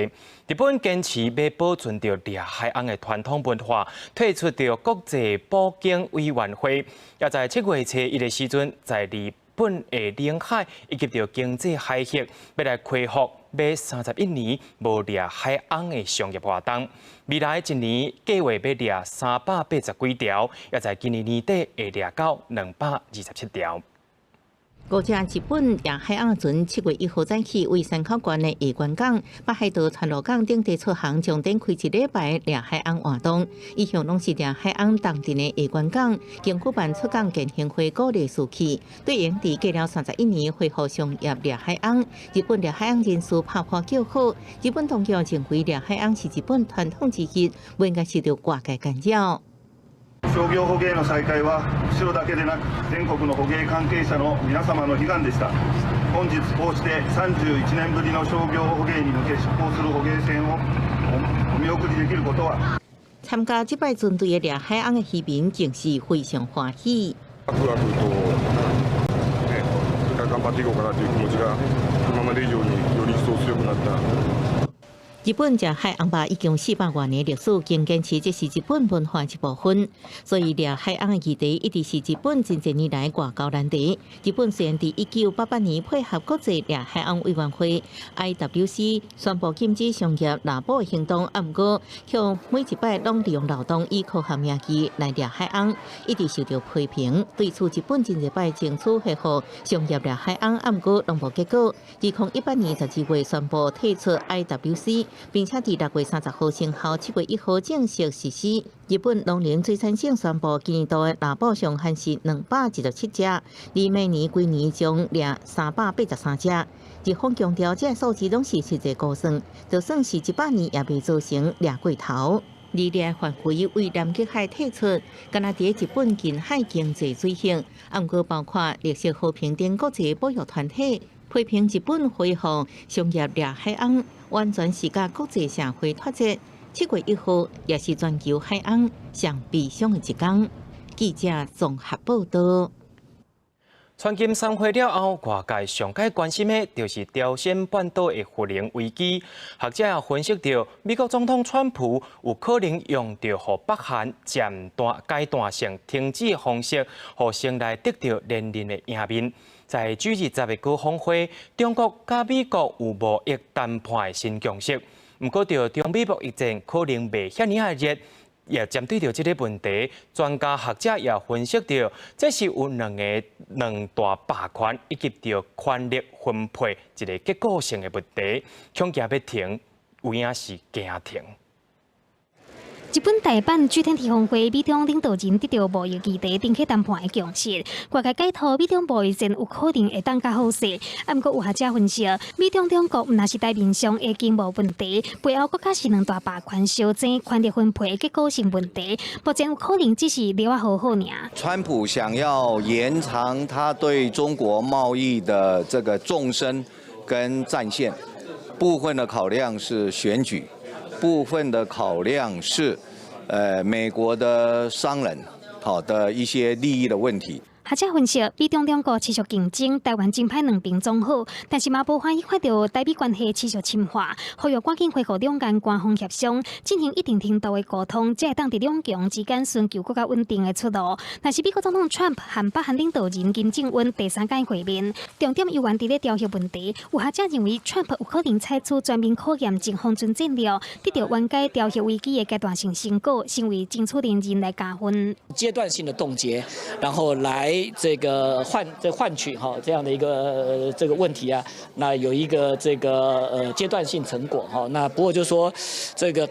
Speaker 2: 日本堅持欲保存著掠海翁的傳統文化，退出著國際捕鯨委員會，也在7月初一的時陣，在日本的領海以及著經濟海域，欲來恢復欲31年無掠海翁的商業活動。未來一年計劃欲掠380幾條，也在今年年底會掠到227條。
Speaker 17: 五隻日本掠海翁船7月1號早起，為山口縣的下關港、北海道川路港等地出航，將展開一禮拜掠海翁活動。一向攏是掠海翁重鎮的下關港，經舉辦出港健行會鼓勵士氣，對應佇過了31年恢復商業掠海翁。日本掠海翁人士拍破叫好，日本當局認為掠海翁是日本傳統節日，不應該受著外界干擾。
Speaker 5: 商業捕鯨の再開は釧路だけでなく全国の捕鯨関係者の皆様の悲願でした。本日こうして31年ぶりの商業捕鯨に向け出港する捕鯨船をお見送りできることは。
Speaker 17: 參加這擺船隊的掠海翁的漁民更是非常歡喜。
Speaker 6: ワクワクとね、これから頑張っていこうかなという気持ちが今まで以上により一層強くなった。
Speaker 17: 日本食海翁肉已經400外年歷史，更堅持這是日本文化一部分，所以掠海翁的議題一直是日本真濟年來外交難題。日本雖然佇1988年配合國際掠海翁委員會 （IWC） 宣布禁止商業獵捕的行動，毋過卻每一擺攏利用勞動以科學名義來掠海翁，一直受著批評。對此，日本真濟擺爭取恢復商業掠海翁，毋過攏無結果。2018年12月宣布退出 IWC。並且佇6月30號生效，7月1號正式實施。日本農林水產省宣布，今年度的獵捕上限是217隻，而明年規年將掠383隻。日方強調，這个數字攏是實際估算，就算是100年也袂造成掠過頭。而掠範圍為南極海退出，敢若佇日本近海經濟水域，毋過包括綠色和平等國際保育團體批評日本恢復商業掠海鰪，完全是佮國際社會脫節。7月1號也是全球海鰪上悲傷的一天。記者綜合報道。
Speaker 2: 川金三會了後，外界上蓋關心的就是朝鮮半島的核能危機。學者也分析著，美國總統川普有可能用著予北韓暫斷階段性停止方式，予先來得著連任的贏面。在 G20的高峰會，中國佮美國有貿易談判的新共識。毋過，著中美貿易戰可能袂遐爾仔熱。也針對著這个問題，專家學者也分析著，這是有兩大霸權以及著權力分配一个結構性的問題，恐驚欲停，有影是驚停。
Speaker 3: 日本大阪 G20 峰會，美中領導人得著貿易議題頂起談判的共識。外界解讀美中貿易戰有可能會當較好勢，毋過有學者分析，美中兩國毋但是台面上的經貿問題，背後閣較是兩大霸權相爭權力分配的結構性問題。目前有可能只是聊仔好好爾。
Speaker 8: 川普想要延長他對中國貿易的這個縱深跟戰線，部分的考量是選舉。部分的考量是，美國的商人，好的一些利益的問題。
Speaker 3: 學者分析，美中兩國持續競爭，台灣真歹兩邊總好，但是嘛無歡喜看著台美關係持續深化，呼籲趕緊恢復兩岸官方協商，進行一定程度的溝通，才會當佇兩強之間尋求閣較穩定的出路。若是美國總統川普和北韓領導人金正恩第三擺會面，重點猶原佇咧朝核問題。有學者認為，川普有可能採取全面考驗前方針戰略，得著緩解朝核危機的階段性成果，成為爭取連任來加分。
Speaker 9: 階段性的凍結，然後來這個換取哈這樣的一個這個問題啊，那有一個這個階段性成果哈。那不過就是說這個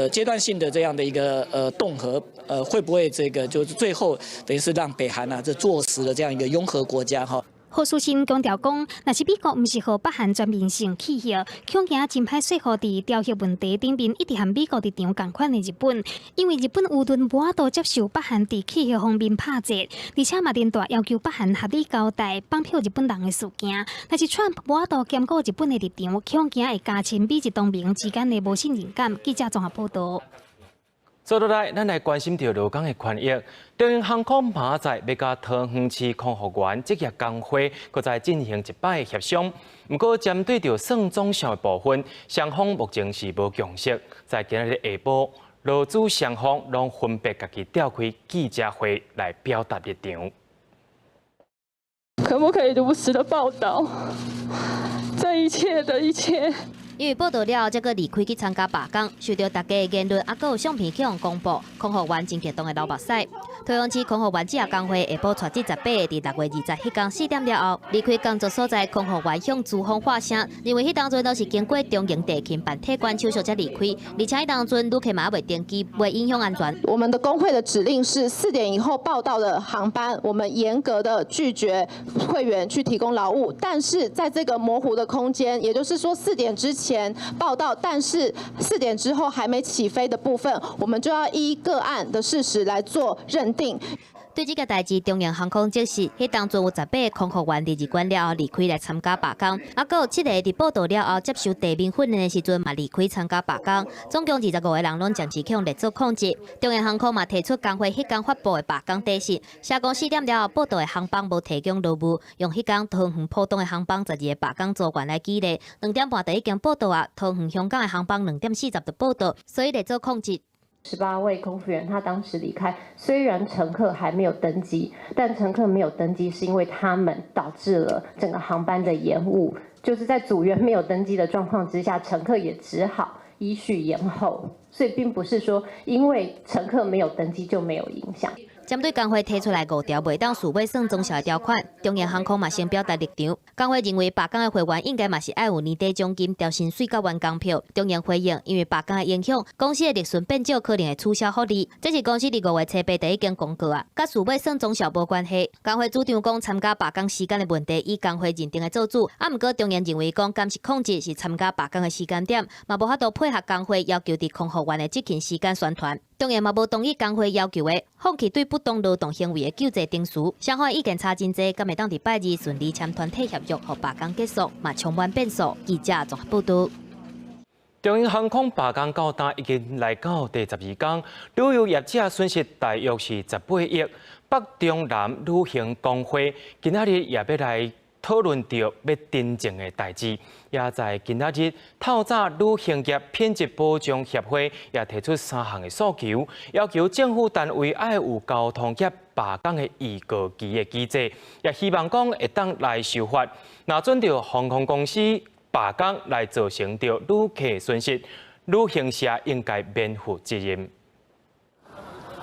Speaker 9: 階段性的這樣的一個凍核會不會這個就是最後等於是讓北韓啊這坐實了這樣一個擁核國家哈？
Speaker 3: 何書信強調講，若是美國毋是予北韓全面性棄核，恐驚真歹說服佇朝核問題頂面一直和美國立場仝款的日本，因為日本輿論無法度接受北韓佇棄核方面拍折，而且嘛連帶要求北韓合理交代綁票日本人的事件。若是川普無法度兼顧日本的立場，恐驚會加深美日同盟之間的無信任感。記者綜合報道。
Speaker 2: 接落來，咱來關心著勞工的權益。長榮航空明仔載欲佮桃園市空服員職業工會，閣再進行一擺協商。毋過，針對著算總數的部分，雙方目前是無共識。在今仔日下晡，勞資雙方攏分別家己召開記者會來表達立場。
Speaker 12: 可不可以如實的報道這一切的一切？
Speaker 23: 因為報道了後，才閣離開去參加罷工，受著大家的言論，猶閣有相片去予公布，空服員真激動的流目屎。桃園市空服員職業工會下晡帶這18個佇6月20彼工4點了後，離開工作所在，空服員向資方發聲，認為彼當陣都是經過中營地勤辦退關手續才離開，而且彼當陣旅客嘛猶未登機，袂影響安全。
Speaker 24: 我們的工會的指令是4點以後報到的航班，我們嚴格的拒絕會員去提供勞務，但是在這個模糊的空間，也就是說4點之前報到，但是4點之後還沒起飛的部分，我們就要依個案的事實來做認定。
Speaker 23: 對這个代誌，長榮航空證實，彼當陣有18個空服員佇入關了後離開來參加罷工，猶閣有7个佇報到了後接受地面訓練的時陣嘛離開參加罷工，總共25個人攏暫時去予列做曠職。長榮航空嘛提出工會彼工發布的罷工底線，寫講4點了後報到的航班無提供勞務，用彼工桃園浦東的航班12个罷工組員來舉例，2點半就已經報到啊，桃園香港的航班2點40就報到，所以列做曠職。
Speaker 25: 18位空服員，他當時離開，雖然乘客還沒有登機，但乘客沒有登機是因為他們導致了整個航班的延誤，就是在組員沒有登機的狀況之下，乘客也只好依序延後，所以並不是說因為乘客沒有登機就沒有影響。
Speaker 23: 針對工會提出來五條袂當數尾算綜效的條款，中營航空嘛先表達立場。工會認為罷工的會員應該嘛是愛有年底獎金、調薪水佮員工票。中營回應，因為罷工的影響，公司的利潤變少，可能會取消福利。這是公司佇5月初八就已經公告啊，佮數尾算綜效無關係。工會主張講參加罷工時間的問題，以工會認定的做主。啊，毋過中營認為講監視控制是參加罷工的時間點，嘛無法度配合工會要求佇空服員的執勤時間宣傳。中營嘛無同意工會要求的，放棄對不當勞動行為的救濟程序。雙方意見差真濟，敢會當佇拜二順利簽團體協約，予罷工結束，嘛充滿變數。記者綜合報導。
Speaker 2: 中營航空罷工到今已經來到第12天，旅遊業者損失大約是18億。北中南旅行公會今仔日也欲來討論著欲停證的代誌，也在今仔日透早旅行業品質保障協會也提出三項的訴求，要求政府單位愛有交通業罷工的預告期的機制，也希望講會當來修法，若准著航空公司罷工來造成著旅客損失，旅行社應該免負責任。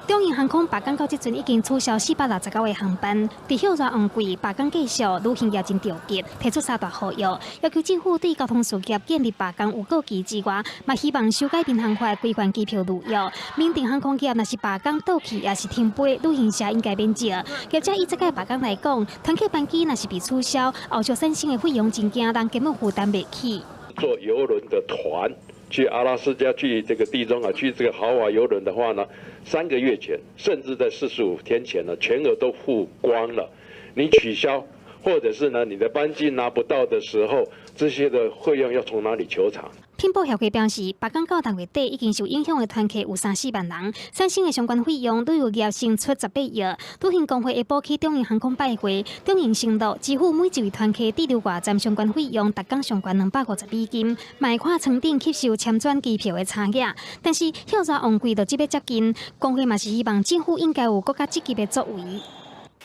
Speaker 3: 中營航空罷工到這陣已經取消469個航班，佇歇熱旺季罷工繼續，旅行業真著急，提出三大呼籲，要求政府對交通事業建立罷工預告期之外，嘛希望修改民航法規範機票預約。明定航空業若是罷工倒去，抑是停飛，旅行社應該免責。業者以這擺罷工來講，團客班機若是被取消，後續產生的費用真驚人，根本負擔袂起。
Speaker 10: 坐郵輪的團去阿拉斯加，去這個地中海，去這個豪華郵輪的話呢，3個月前，甚至在45天前呢，全額都付光了。你取消，或者是呢，你的班機拿不到的時候，這些的費用要從哪裡求償？
Speaker 3: 品保協會表示，罷工到6月底已經受影響的團客有三四萬人，產生的相關費用，旅遊業先出18億。旅行公會下晡去中營航空拜會，中營承諾支付每一位團客滯留外站相關費用，逐工上懸250美金，嘛會看艙頂吸收簽轉機票的差額。但是歇熱旺季就這欲接近，公會嘛是希望政府應該有閣較積極的作為。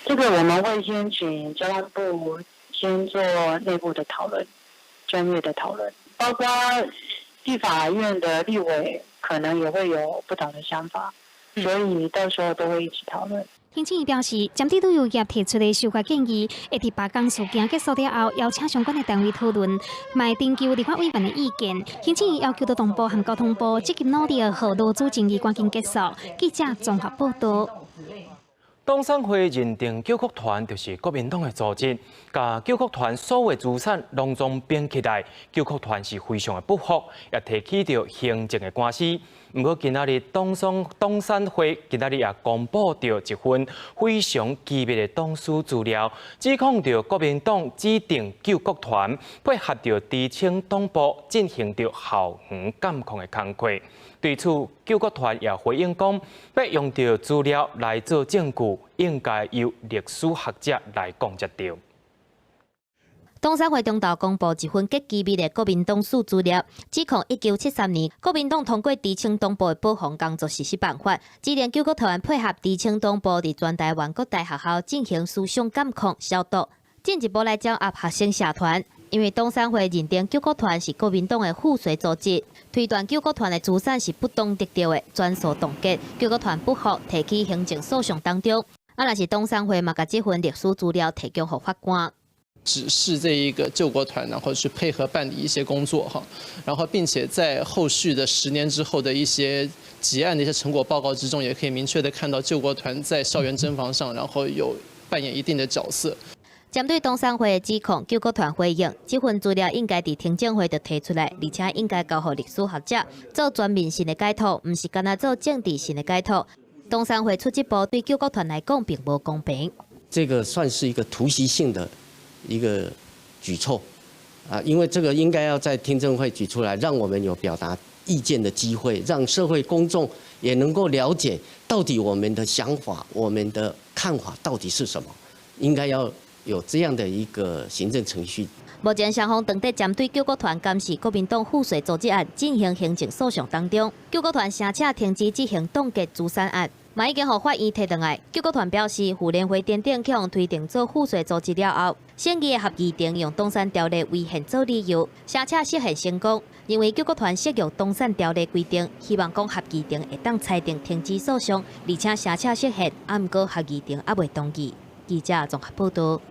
Speaker 11: 這個我們會先請交通部先做內部的討論，專業的討論，包括立法院的立委可能也會有不同的想法，所以到時候都會一起討論。
Speaker 3: 行政院表示，針對旅遊業提出的修法建議，會佇罷工事件結束了後，邀請相關的單位討論，嘛會徵求立法委員的意見。行政院要求勞動部和交通部積極努力，予勞資爭議趕緊結束。記者綜合報導。
Speaker 2: 董山會認定救國團就是國民黨的組織，共救國團所有資產攏總冰起來，救國團是非常的不服，也提起著行政的官司。毋過今仔日董山會今仔日也公布著一份非常機密的黨史資料，指控著國民黨指定救國團配合著知青黨部進行著校園監控的工課。對此，救國團也回應講，欲用著資料來做證據，應該由歷史學者來講才對。
Speaker 23: 董山會中晝公布一份極機密的國民黨史資料，指控1973年國民黨通過知青黨部的保防工作實施辦法，指定救國團配合知青黨部佇全台灣各大學校進行思想監控消毒，進一步來掌握學生社團。因為董山會認定救國團是國民黨的附隨組織，推斷救國團的資產是不當得著的，全數凍結。救國團不服，提起行政訴訟當中。啊，若是董山會嘛，共這份歷史資料提供予法官。
Speaker 14: 指示這一個救國團，然後去配合辦理一些工作哈，然後並且在後續的10年之後的一些結案的一些成果報告之中，也可以明確的看到救國團在校園偵防上，然後有扮演一定的角色。
Speaker 23: 針對董山會的指控，救國團回應：這份資料應該佇聽證會就提出來，而且應該交予歷史學者做全面性的解讀，毋是干焦做政治性的解讀。董山會出這步對救國團來講並無公平。
Speaker 15: 這個算是一個突襲性的一個舉措啊，因為這個應該要在聽證會舉出來，讓我們有表達意見的機會，讓社會公眾也能夠了解到底我們的想法、我們的看法到底是什麼，應該要有這樣的一個行政程序。
Speaker 23: 目前雙方正佇針對救國團監視國民黨附隨組織案進行行政訴訟當中，救國團聲請停止執行凍結資產案，嘛已經予法院提轉來。救國團表示，婦聯會等等去予推定做附隨組織了後，審議的合議庭用董山條例違憲做理由，聲請釋憲成功。認為救國團適用動產條例規定，希望講合議庭會當裁定停止訴訟，而且聲請釋憲，啊毋過合議庭猶未同意。記者綜合報道。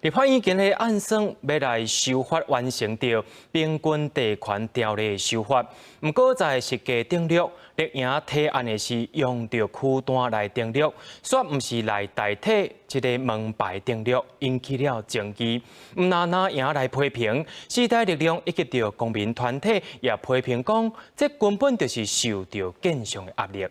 Speaker 2: 立法院今日按算欲來修法完成著平均地權條例修法，毋過在實價登錄，綠營提案的是用著區段來登錄，煞毋是來代替這个門牌登錄，引起了爭議。毋但藍營來批評，時代力量以及著公民團體也批評講，這根本就是受著建商的壓力。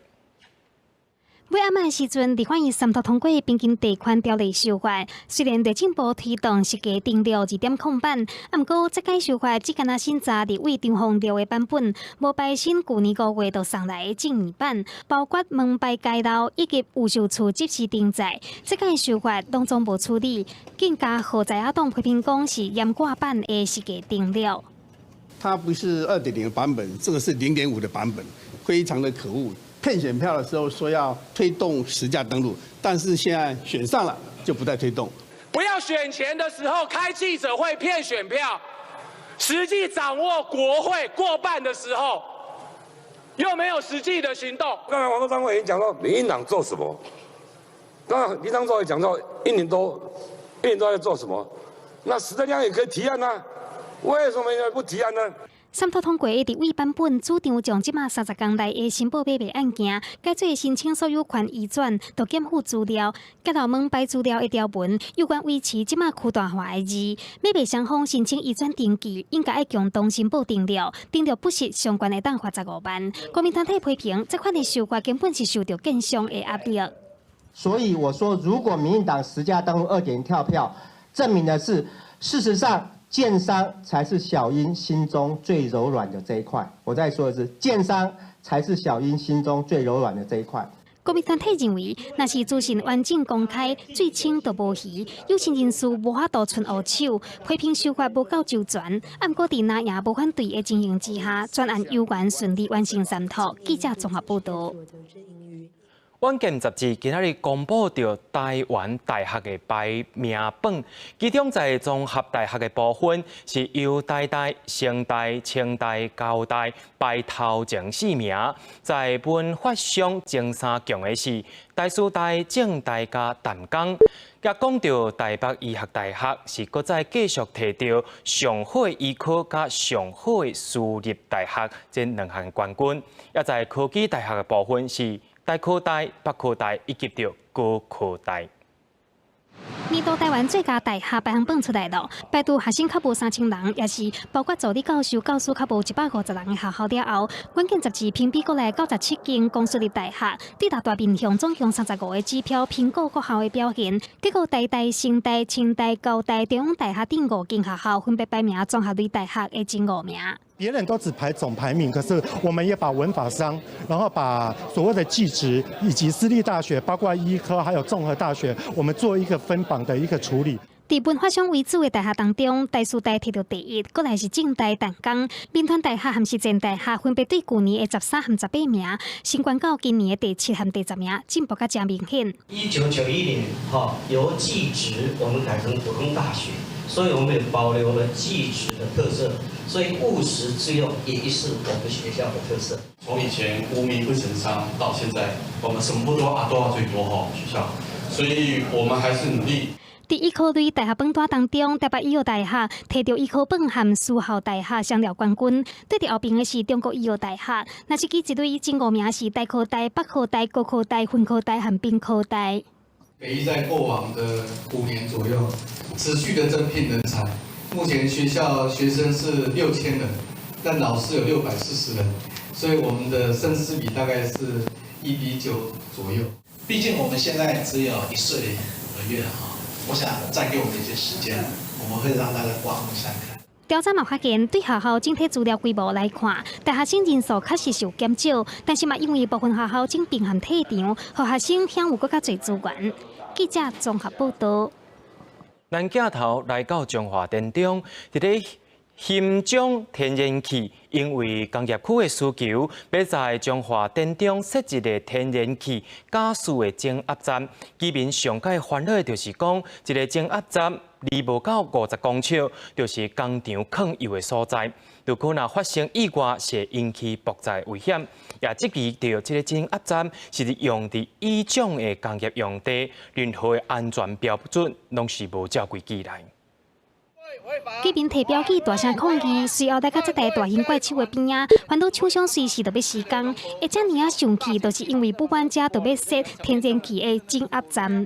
Speaker 3: 尾暗的時陣，立法院三讀通過平均地權條例修法。雖然內政部推動實價登錄2.0版，啊，毋過這改修法只干焦審查立委張宏六的版本，無排審舊年5月就送來的正義版，包括門牌街道以及預售厝即時登載。這改修法攏總無處理，更加予在野黨批評講是閹割版的實價登錄。
Speaker 7: 它不是2.0的版本，這個是0.5的版本，非常的可惡。騙選票的時候說要推動實價登錄，但是現在選上了就不再推動。
Speaker 13: 不要選前的時候開記者會騙選票，實際掌握國會過半的時候，又沒有實際的行動。
Speaker 6: 剛才王國章委員講到民進黨做什麼，剛剛林昶佐也講到一年多在做什麼，那時代力量也可以提案啊，為什麼不提案呢？
Speaker 3: 三讀通過的立委版本，主張將這馬30工內的申報買賣案件，改做申請所有權移轉，就減負資料，結合門牌資料的條文，有關維持這馬區段化的字，買賣雙方申請移轉登記，應該愛共同申報登錄，登錄不實相關會當罰15萬。公民團體批評，這款的修法根本是受著建商的壓力。
Speaker 16: 所以我說，如果民進黨實價登錄2.0跳票，證明的是事實上。建商才是小英心中最柔軟的這一塊。我再說一次，建商才是小英心中最柔軟的這一塊。
Speaker 3: 公民團體認為，若是資訊完整公開，水清就無魚，有心人士無法度伸烏手，批評修法無夠周全。毋過佇藍營無反對的情形之下，專案有緣順利完成三讀。記者綜合報道。
Speaker 2: 遠見雜誌今仔日公布著臺灣大學的排名榜，其中在綜合大學的部分是由台大、成大、清大、交大排頭前四名，在文法商前三強的是台師大、政大佮淡江。也講著臺北醫學大學是閣再繼續提著上好的醫科佮上好的私立大學這兩項冠軍。也在科技大學的部分是台科大、北科大以及著高科大。
Speaker 3: 年度臺灣最佳大學排行榜出來了，排除學生較無3000人，也是包括助理教授、教師較無150人的學校了後，遠見雜誌評比過來97間公私立大學，對六大面向總共35個指標評估各校的表現，結果台大、成大、清大、交大、中央大學等五間學校分別排名綜合類大學的前五名。
Speaker 18: 別人都只排總排名，可是我們也把文法商，然後把所謂的技職以及私立大學，包括醫科還有綜合大學，我們做一個分榜的一個處理。
Speaker 3: 佇文法商為主的大學當中，台師大提著第一，閣來是政大、淡江、銘傳大學和實踐大學，分別對舊年的13和18名，升懸到今年的第七和第十名，進步較誠明顯。
Speaker 15: 1991年，哈，由技職我們改成普通大學，所以我們也保留了技職的特色，所以務實致用也是我們學校的特色。
Speaker 19: 從以前無名不成商，到現在我們什麼不多啊，都要最多哈學校，所以我們還是努力。
Speaker 3: 佇醫科類大學榜單當中，台北醫藥大學提著醫科榜和私校大學雙掠冠軍。對佇後爿的是中國醫藥大學。若是舉一類前五名是台科大、北科大、高科大、雲科大和屏科大。
Speaker 20: 北醫在過往的5年左右，持續的增聘人才。目前學校學生是6000人，但老師有640人，所以我們的生師比大概是1比9左右。
Speaker 21: 畢竟我們現在只有1歲2月哈。我想再給我們一些時間，我們會讓大家刮目相看。
Speaker 3: 調查嘛發現，對學校整體資料規模來看，大學生人數確實有減少，但是嘛，因為部分學校整併和退場，予學生享有閣較濟資源。記者綜合報道。
Speaker 2: 咱鏡頭來到彰化田中，佇咧新疆天然氣因為工業區的需求，欲在彰化田中設一个天然氣加速的增壓站。居民上蓋煩惱的就是講，一个增壓站離無到50公尺，就是工廠囥油的所在。如果若發生意外，是會引起爆炸危險。也質疑著這个增壓站是用佇以種的工業用地，任何的安全標準攏是無照規矩來。
Speaker 3: 居民提標記大聲抗議，隨後來到這台大型怪手的邊仔，煩惱廠商隨時都欲施工，會遮爾仔生氣，就是因為不滿遮都欲設天然氣的增壓站。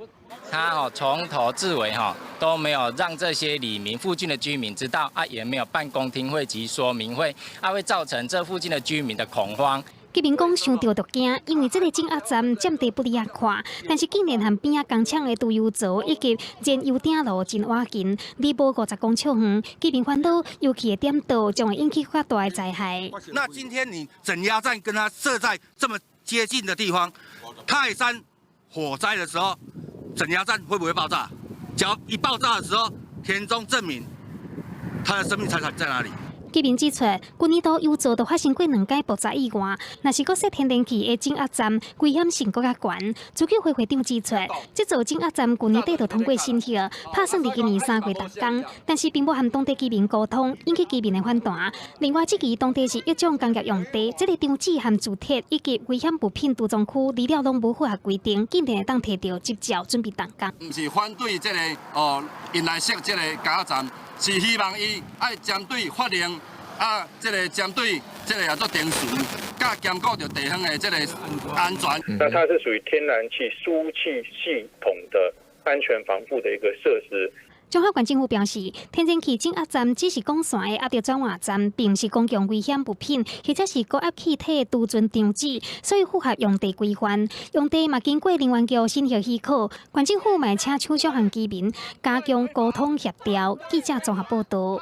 Speaker 1: 他哦從頭至尾哈都沒有讓這些里民附近的居民知道啊，也沒有辦公聽會及說明會，啊會造成這附近的居民的恐慌。
Speaker 3: 居民講想著就驚，因為這个增壓站佔地不離仔闊，但是竟然和邊仔工廠的儲油槽以及燃油鼎爐真倚近，離無50公尺遠，居民煩惱油氣會點著，將會引起較大的災害。
Speaker 4: 那今天你增壓站跟它設在這麼接近的地方，泰山火災的時候，增壓站會不會爆炸？只要一爆炸的時候，田中鎮民他的生命財產在哪裡？
Speaker 3: 居民指出，舊年度油槽就發生過兩擺爆炸意外，若是閣設天然氣的增壓站，危險性閣較懸。朱九會會長指出，這座增壓站舊年底就通過審核，拍算佇今年3月動工，但是並無和當地居民溝通，引起居民的反彈。另外，這期當地是一種工業用地，這个場址和鑄鐵以及危險物品貯藏區資料攏無符合規定，竟然會當提著執照準備動工。
Speaker 4: 毋是反對這个哦，𪜶來設這個加壓站，是希望伊愛針對法令。啊，這个針對這个叫做程序，佮兼顧著地方的這个安全。
Speaker 5: 那它是屬於天然氣輸氣系統的安全防護的一個設施。
Speaker 3: 彰化縣政府表示，天然氣增壓站只是管線的壓力轉換站，並毋是公共危險物品，或者是高壓氣體儲存場址，所以符合用地規範。用地嘛經過能源局審核許可，縣政府嘛請廠商和居民加強溝通協調。記者綜合報導。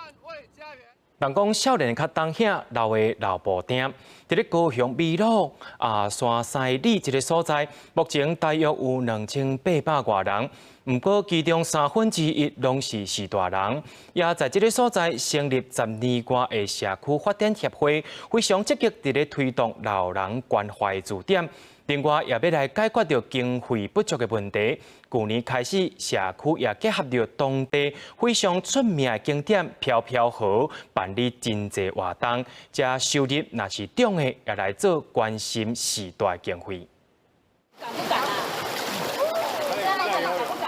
Speaker 2: 人講少年較當兄，老的老布丁。佇咧高雄美濃啊山西里這个所在，目前大約有2800外人，毋過其中1/3攏是序大人。也在這个所在成立10年外的社區發展協會，非常積極佇咧推動老人關懷據點。另外，也欲來解決著經費不足的問題。舊年開始，社區也結合著當地非常出名的景點飄飄河，辦理真濟活動，這收入若是中的，也來做關心序大經費。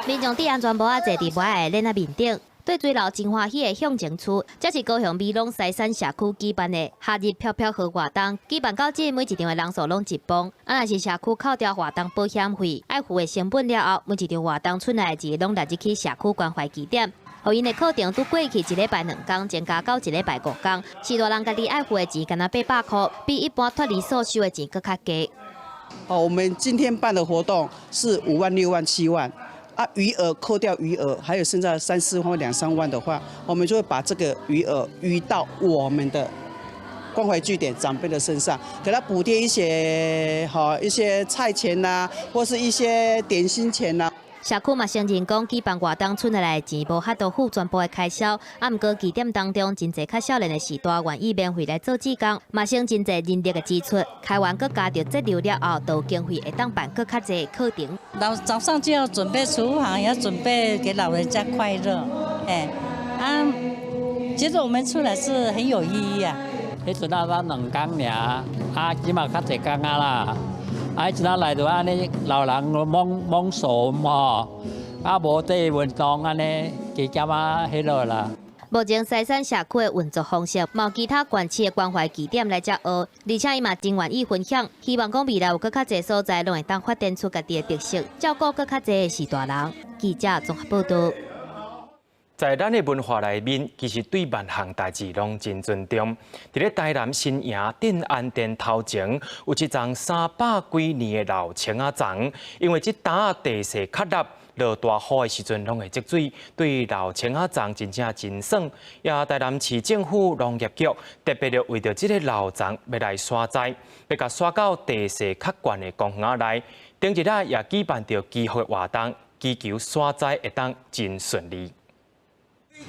Speaker 23: 民眾佇安全帽仔坐佇帽仔的鏈仔面頂。對水流真歡喜的向前處，這是高雄美濃西山社區舉辦的夏日飄飄河活動。舉辦到這，每一場的人數攏一崩。啊，若是社區扣掉活動保險費、愛付的成本了後，每一場活動出來的錢攏納入去社區關懷據點。予𪜶的課程拄過去一禮拜兩工，增加到一禮拜五工。序大人家己愛付的錢，干焦800箍，比一般托兒所收的錢閣較低。
Speaker 17: 哦，我們今天辦的活動是5萬、6萬、7萬。啊，餘額扣掉餘額，還有剩下3、4萬、2、3萬的話，我們就會把這個餘額餘到我們的關懷據點長輩的身上，給他補貼一些好一些菜錢吶，或是一些點心錢吶。
Speaker 23: 社區嘛承認講，舉辦活動出來的錢無法度付全部的開銷，啊，毋過據點當中真濟較少年的序大願意免費來做志工，嘛省真濟人力的支出。開完閣加著節流了後，就有經費會當辦閣較濟課程。
Speaker 22: 早上就要準備廚房，要準備給老人家快樂，哎，啊，其實我們出來是很有意義啊。
Speaker 26: 彼陣啊，咱兩工爾，啊，這馬較濟工啊啦。啊！彼陣仔來就按呢，老人懵懵傻吼，啊無綴運動按呢，加減仔彼落啦。
Speaker 23: 目前西山社區的運作方式，嘛有其他縣市的關懷據點來遮學，而且伊嘛真願意分享，希望講未來有閣較濟所在，攏會當發展出家己的特色，照顧閣較濟的序大人。記者綜合報導。
Speaker 2: 在咱的文化內面，其實對萬項代誌攏真尊重。佇咧台南新營鎮安殿頭前，有一叢300幾年的老青仔欉，因為這叢仔地勢較凹，落大雨的時陣攏會積水，對老青仔欉真正真損。也台南市政府農業局特別著為著這个老欉欲來沙栽，欲共沙到地勢較懸的公園內。頂日仔也舉辦著祈福活動，祈求沙栽會當真順利。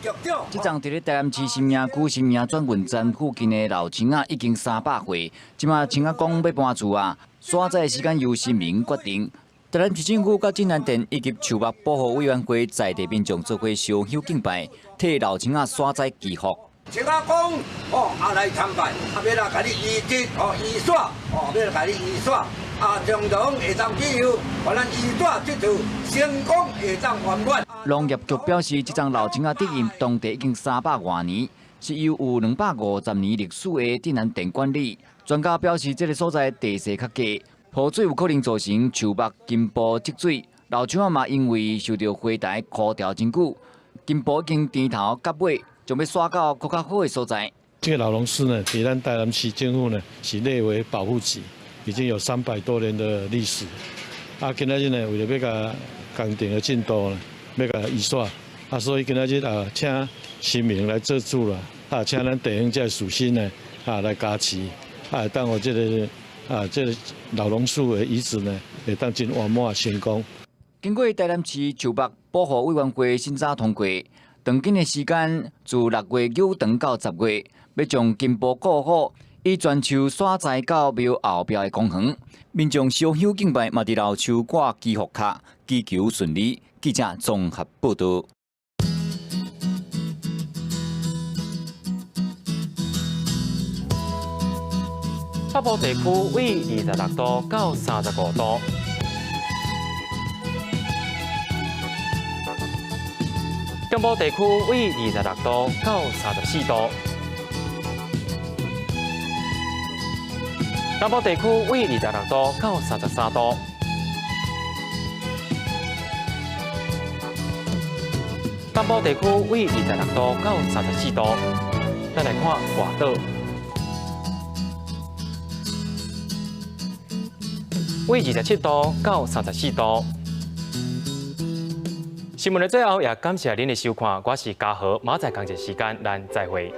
Speaker 8: 這棟佇咧台南市新營區新營轉運站附近的老樹仔已經300歲，這馬樹仔講欲搬厝啊，徙置的時間由神明決定。台南市政府佮鎮安鎮以及樹木保護委員會在地民眾做伙燒香敬拜，替老樹仔徙置祈福。
Speaker 9: 樹仔講哦，啊來參拜，啊欲來共你移植哦移徙，哦欲來共你移徙，啊將來會當以後，予咱移徙這處成功會當圓滿。
Speaker 8: 農業局表示，這棟老樹仔植入當地已經300外年，是由有250年歷史的鎮安鎮管理。專家表示，這个所在地勢較低，雨水有可能造成樹木根部積水。老樹仔嘛，因為受著火台枯掉真久，根部已經甜頭到尾，準備徙到閣較好的所在。
Speaker 10: 這个老榕樹呢，佇咱台南市政府呢是列為保護級，已經有300多年的歷史。啊，今仔日呢，為著欲共工程的進度呢，欲共移徙，啊，所以今仔日啊，請神明來做主啦，啊，請咱地方這个士紳呢，啊，來加持，啊，會當予這个啊，這个老榕樹的移植呢，會當真圓滿成功。
Speaker 8: 經過台南市樹木保護委員會審查通過，當今的時間自6月9到10月，欲將根部顧好，以全樹徙置到廟後壁的公園，民眾燒香敬拜，嘛佇老樹掛祈福卡，祈求順利。記者綜合報導。
Speaker 2: 北部地區為26度到35度。中部地區為26度到34度。南部地區為26度到33度。東部地區為26度到34度。咱來看外島，為27度到34度。新聞的最後，也感謝您的收看，我是嘉豪，明仔載仝一時間，咱再會。